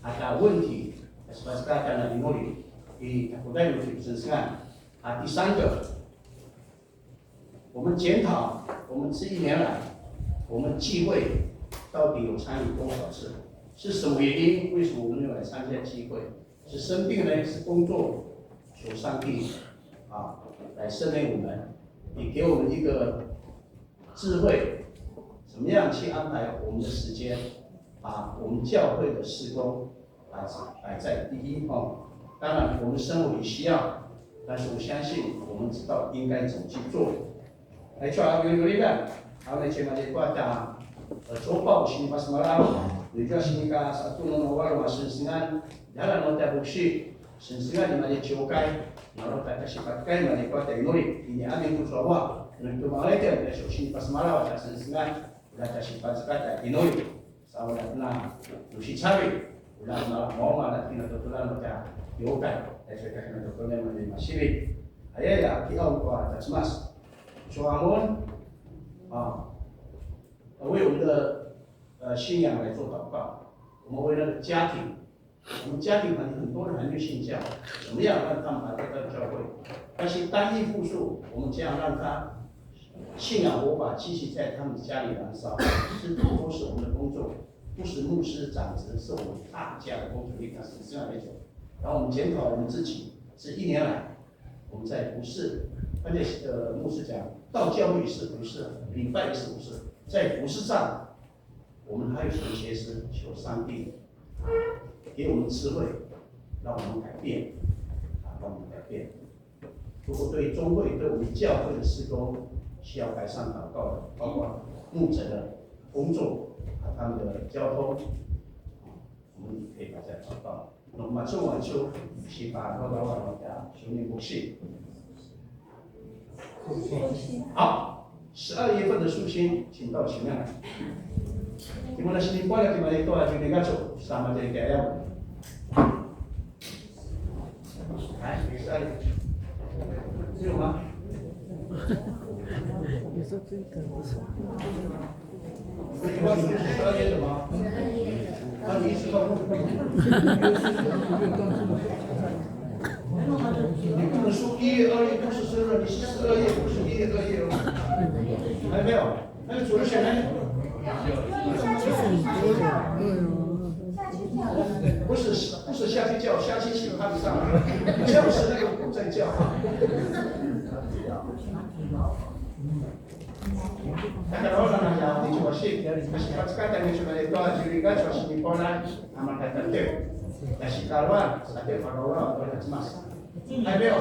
ata 问题, a, sipasaka ta na inuli, i ta kudai nu kipusensengan. 啊，第三个，我们检讨我们这一年来，我们聚会到底有参与多少次？是什么原因？为什么我们没有来参加聚会？是生病呢？是工作？求上帝，啊，来圣灵我们，也给我们一个智慧，怎么样去安排我们的时间，把我们教会的事工摆在，摆在第一哦。当然，我们生活也需要，但是我相信我们知道应该怎么去做。Aicu a uri uri la, avan a cemaliqu a ta, e, 周报 sinipasemalaw, nu izua sinika satu nu na walu a sengsengan, djalan nu ta buksi, sengsengan i maliqu a ciukai, na nu ta kasipatkai maliqu a ta inuli, ini amin ku suawa, nu tu mangaikan ta su sinipasemalaw a ta sengsengan, na ta sipatkai ta inuli. Sa ula na, nu sicavi, ula na, mau mana kina tutulan maka yokai, eh, sa kina tutulan maka masivi. Aya ya, ki au tua ta Cemas. Cua mun, a, 为我们的，呃，信仰来做祷告，我们为那个家庭，我们家庭很，很多人还没有信教，怎么样让他们来到教会？但是单一复数，我们这样让他 信仰火把继续在他们家里燃烧，这都是我们的工作，不是牧师长执，是我们大家的工作。你看是这样来讲，然后我们检讨我们自己，这一年来我们在服侍，而且呃，牧师讲到教会也是服侍，礼拜也是服侍，在服侍上 我们还有什么缺失？求上帝给我们智慧，让我们改变，啊，让我们改变。如果对中会、对我们教会的事工需要改善祷告的，包括牧者的工作，啊，他们的交通，啊，我们可以大家祷告。 Macun, macun, sipa, 好，十二月份的书信，请到前面来。Kimuna sinipualjak, kimuna i tua, kimuna i ngacu, sama jadi kaya. 哎，十二月，有吗？ 你们是十二月的吗？那你一直到，你不能说一月、二月不是生日，你是十二月，不是一月、二月哦。还没有，那个主日学呢？不是，不是下去叫，下去请他们上来，就是那个不在叫。Takalawala na ya, ni cuma si, kasi pacakatan ni cuma ni tua, jadi kan cuma si ni pona, aman kata tu. Kasi kalawala, sa tu kalawala, tua na cemas. Hai, Beo.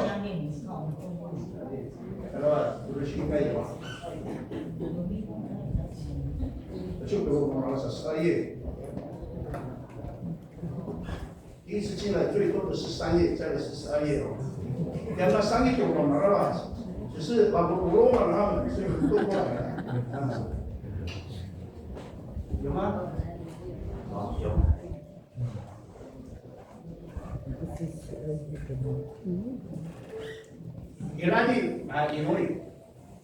Kalawala, dulu si kai ya. Cukup mau rasa saya. 第一次进来最多的是三页，再来是十二页哦。两个三页给我们了吧？只是把我们罗马他们，所以我们都过来了。嗯。有吗？好，有。Iradi, ah, inuri.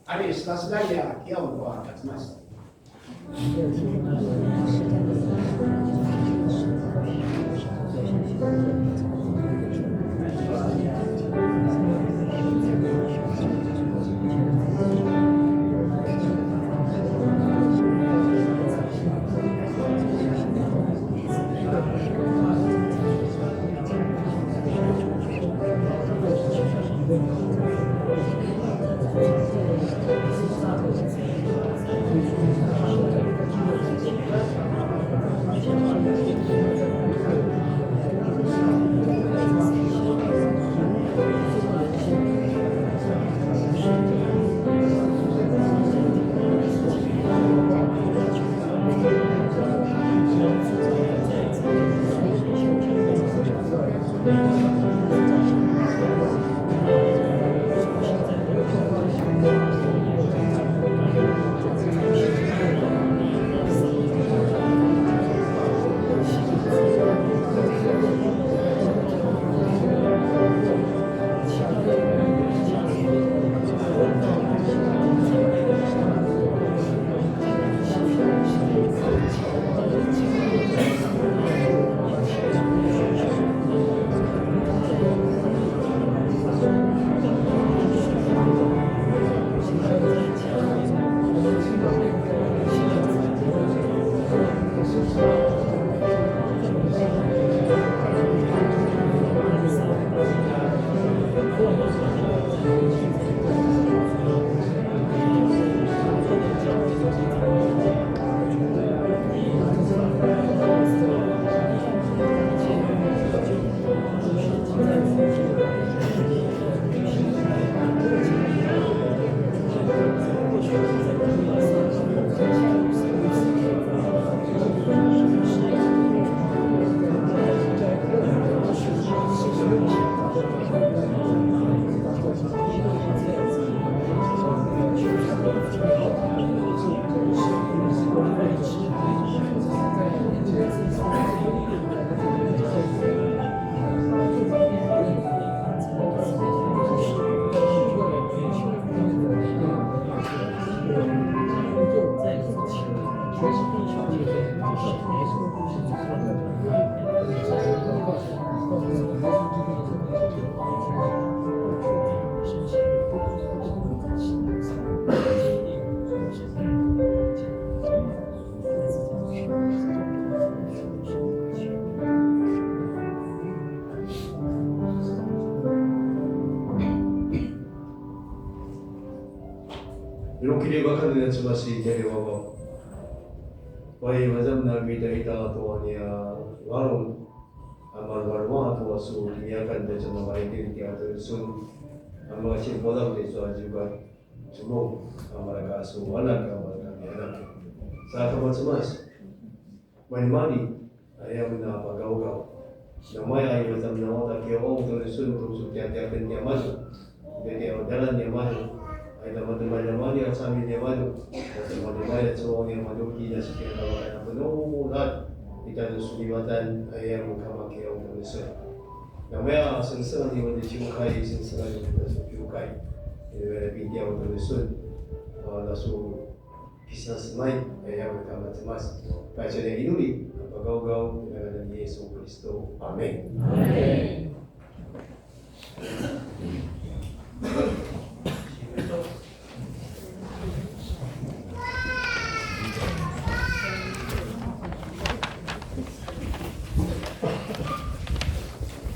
Ari, sila sila ya, kia ua, katmas. Ilu kiribakan nina cemasi tjari wawau. Pai mazam na mita ita tua nia varung. Aman varung tua su tiniakan tua cemama ikin tia tua sun. Aman sin polam ni su ajukan. Cemung, aman ka su anak, aman ka ni anak. Sa kama cemas. Manimani, aya mun a pagawgaw. Namaya a imaza a nawata kiyaw a uta nisun, uri su tiyatiyaken niyamadju. Tiyatiyaw a dalan niyamadju. Aya tamateman niyamadju, a sami niyamadju. Aya tamateman a cuwang niyamadju, kina sikina tawakay a penulat. Ita nu su nimatan, aya mun kama kiyaw a uta nisun. Namaya a sengsengan niyamadju ciwkay, sengsengan niyamadju ciwkay. Ina mera pintiyaw a uta nisun. Ina su Kisasemay, aya, a kama cemas. Pacali inuli, a pagawgaw, ina ngadan ni Yesu Kristo. Amen. Amen.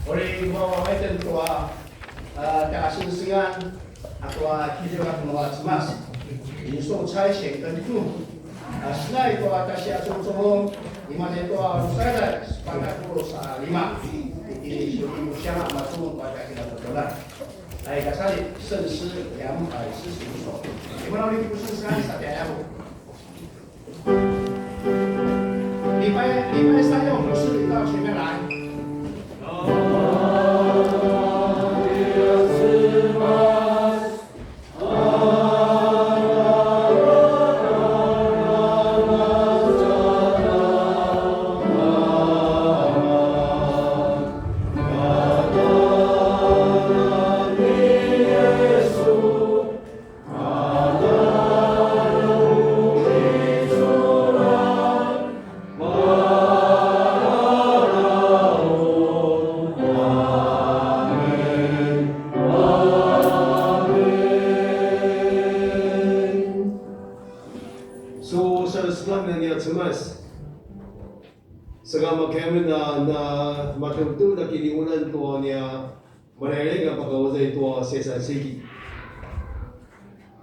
Uri tua vaitjen tua, a, tja sengsengan, a tua kiljivak nua Cemas. 領受差遣跟祝福, a, senai tua tja siacolcolong, imaza i tua Lusailai, sepatj a puluq sa lima. Ini suri musyara macun tua tja kinaputulan. Ai, kasali, 圣诗两百四十五首. Imaza uri kipusengan sa tja yapu. 礼拜，礼拜三要服侍，你到前面来。Su salaseplan a nia Cemas. Saka makaya amen a na matevetevelj a kiniunan tua nia Malailaing a pakawazay tua sesasiki.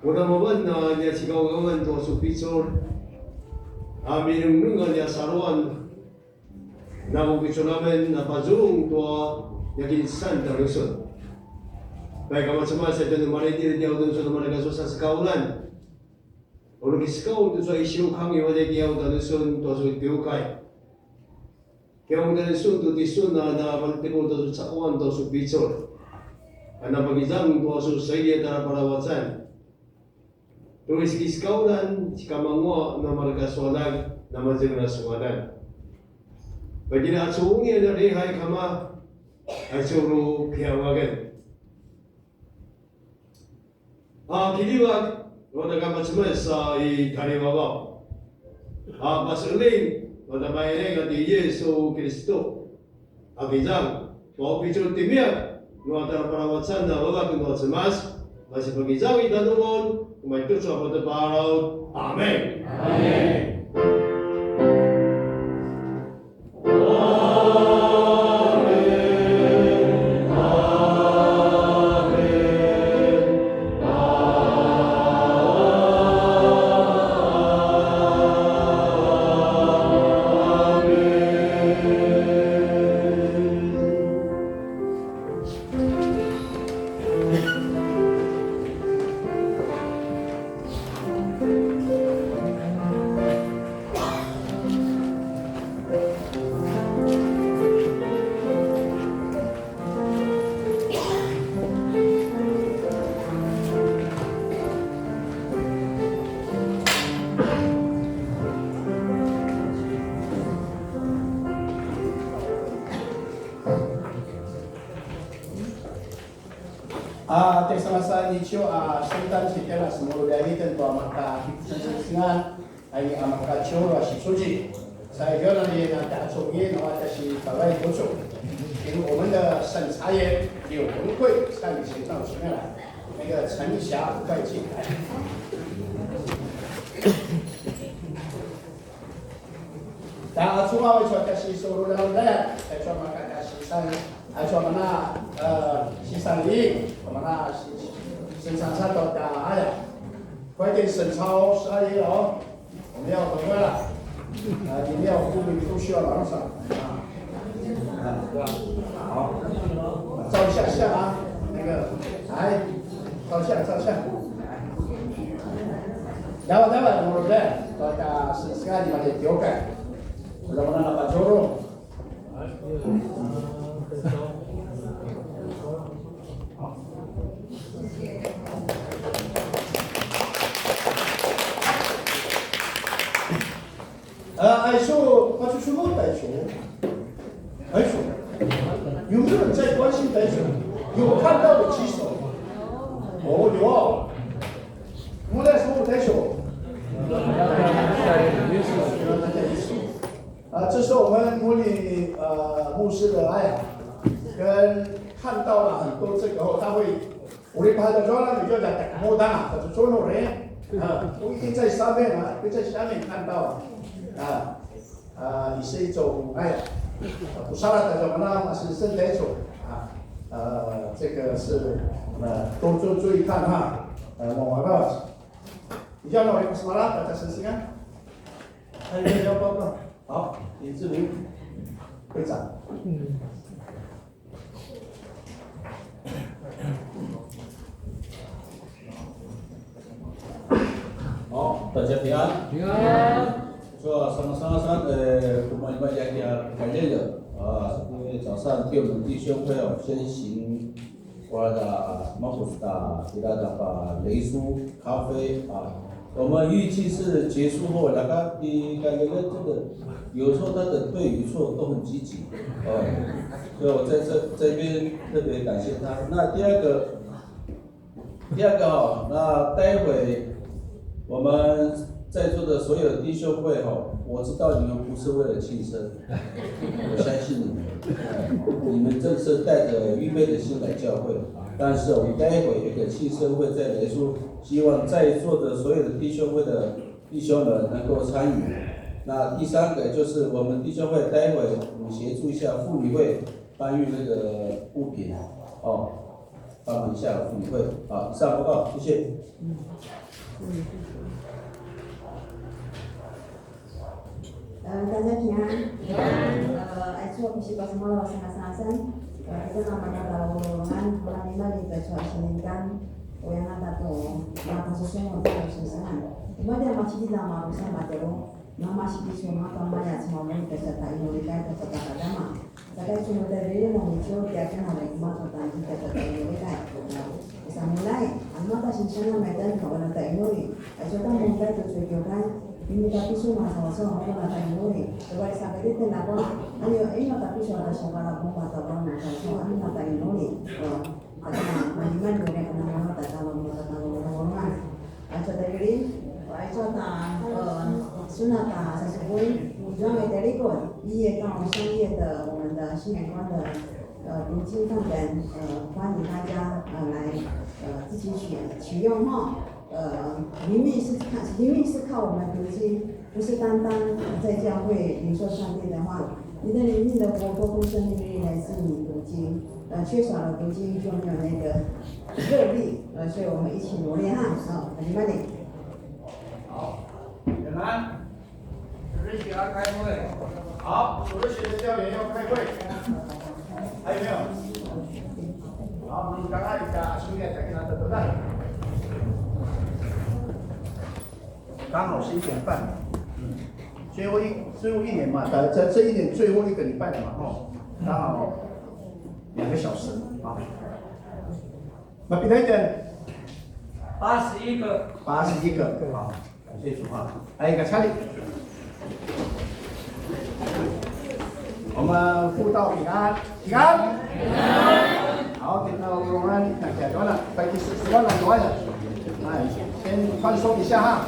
Unamavan a nia cikaukavan tua su picul, a minengneng a nia saluan, na ku picul amen na pazung tua nia kinisan ta nusun. Pai kama Cemas a tjanu malailaing a nia udan sun a malailaing a su sasekauljan. Uri kisekaulj tucu a isiukang i wadai kiyaw tjanusun tua su kiukai. Kiyaw tjanusun tu tisun a na valtipul tua su caquan tua su picul. A na pakizang tua su saidia tjara palavacan. Tu uri sikisekauljan, sikamanguaq na mareka su aljak, na mazeng na su ngadan. Pakina acuvungin a rihai kama, a curu kiyaw aken. A kiljivak, nua tja kama Cemas a i tjarivavaw. A paseqeljing, nua tja Malailaing a ti Yisu Kiristu. A kizang, tua picul timiyak, nua tja paravacan a vavak nua Cemas, masi pakizang i tjanumun, kumaitucu a patje palalaut. Amen. Amen. A, tja sangasangasan aicu a sangtan sitjela semulu diaviten tua maka sengsengan, a ini a maka ciur a sisuci. Sa izua na ni na tja acungi na wa tja si pavai tucu. 因为我们的审查员柳文贵在你前头前面来，那个陈霞会计。 Tja acunga aicu a tja sisuru dalam daya, aicu a maka tja sisan, aicu a mana, eh, sisan li, mana si-, sisan satu tja aya. 快点审查哦，十二月哦，我们要回来了。啊，你们要顾虑不需要忙啥。啊，好，照一下相啊，那个，来，照相，照相。Dawa, dawa, murid, tua tja sengsengan i maljai tiokai. Mudah-mudahan dapat jodoh. A, aicu, pacusulu aicu. Aicu. 有没有人在关心台球？有看到的举手。哦，有哦。我们在说台球。啊，这时候我们模拟，呃，牧师的爱啊，跟看到了很多这个后，他会 Uri pahata zua la mi zua tja takamudan a, tja cucunu, re. 啊，不一定在上面啊，不在下面看到啊。啊，啊，也是一种爱啊。Pusaladj a zua mana a siniseljang aicu. 啊，呃，这个是，呃，多注，注意看哈。呃，我们要，你叫我们什么啦？大家试试看。还有没有报告？好，林志明会长。好，大家平安。平安。So, sama-sama sa, eh, kumalima ya kia kaya. Ah, 所以早上替我们弟兄会友先行 Wala, ah, makus ta, kita dapat 雷叔咖啡啊。我们预计是结束后，那个，你感觉这个，有时候他的对与错都很积极，哦，所以我在这，这边特别感谢他。那第二个，第二个哦，那待会我们在座的所有弟兄会哦，我知道你们不是为了庆生，我相信你们，哎，你们正是带着预备的心来教会。但是我们待会有一个庆生会在雷叔，希望在座的所有的弟兄会的弟兄们能够参与。那第三个就是我们弟兄会待会我们协助一下妇女会搬运那个物品，哦，帮忙一下妇女会。好，以上报告，谢谢。 呃，大家平安。平安。呃，aicu a ku sipasmalaw a sangasangasan. Uh, kita na maka tara ulungan, maljimalji ta aicu a sininkan, uyan a tatu, maka susungun ta aicu a sininkan. Imaza a macidi ta marusa matjelu, na macidi su maka maya cemamuli ta sa ta inuli kai ta sa ta kadama. Saka aicu a taivililj a misiu tiaken a rai maka ta ita ta inuli kai. Sa mulai, a maka sinsana maitan ka wana ta inuli. Aicu a ta mun ta tu su kiukai. Ini tapi su masa masa aku na ta inuli. Coba sa kadi tena ko. Ani ini tapi su ada siapa la ko mata bang masa masa aku na ta inuli. Kata maliman ko na mata ta mata ta. Aicu a taivililj, aicu a ta, uh, suna ta sasukui, 主要的 record, 一月到三月的我们的新眼光的，呃，读经课程，呃，欢迎大家，呃，来，呃，自己取，取用哈。呃，灵命是看，灵命是靠我们读经，不是单单在教会领受上帝的话，你的灵命的活泼跟生命力来自于读经。 呃，缺少了读经就没有那个热力，呃，所以我们一起努力哈。好，很慢点。好，很慢。主日学要开会。好，主日学的教员要开会。还有没有？好，我们刚刚一下，兄弟才跟他得到。 刚好是一点半，嗯，最后一，最后一年嘛，在，在这一年最后一个礼拜了嘛，吼，刚好两个小时啊。那平台点八十一个，八十一个，好，感谢主啊，还有一个查理。 我们互道平安，平安。好，平安，平安，大家平安。哎，先放松一下哈。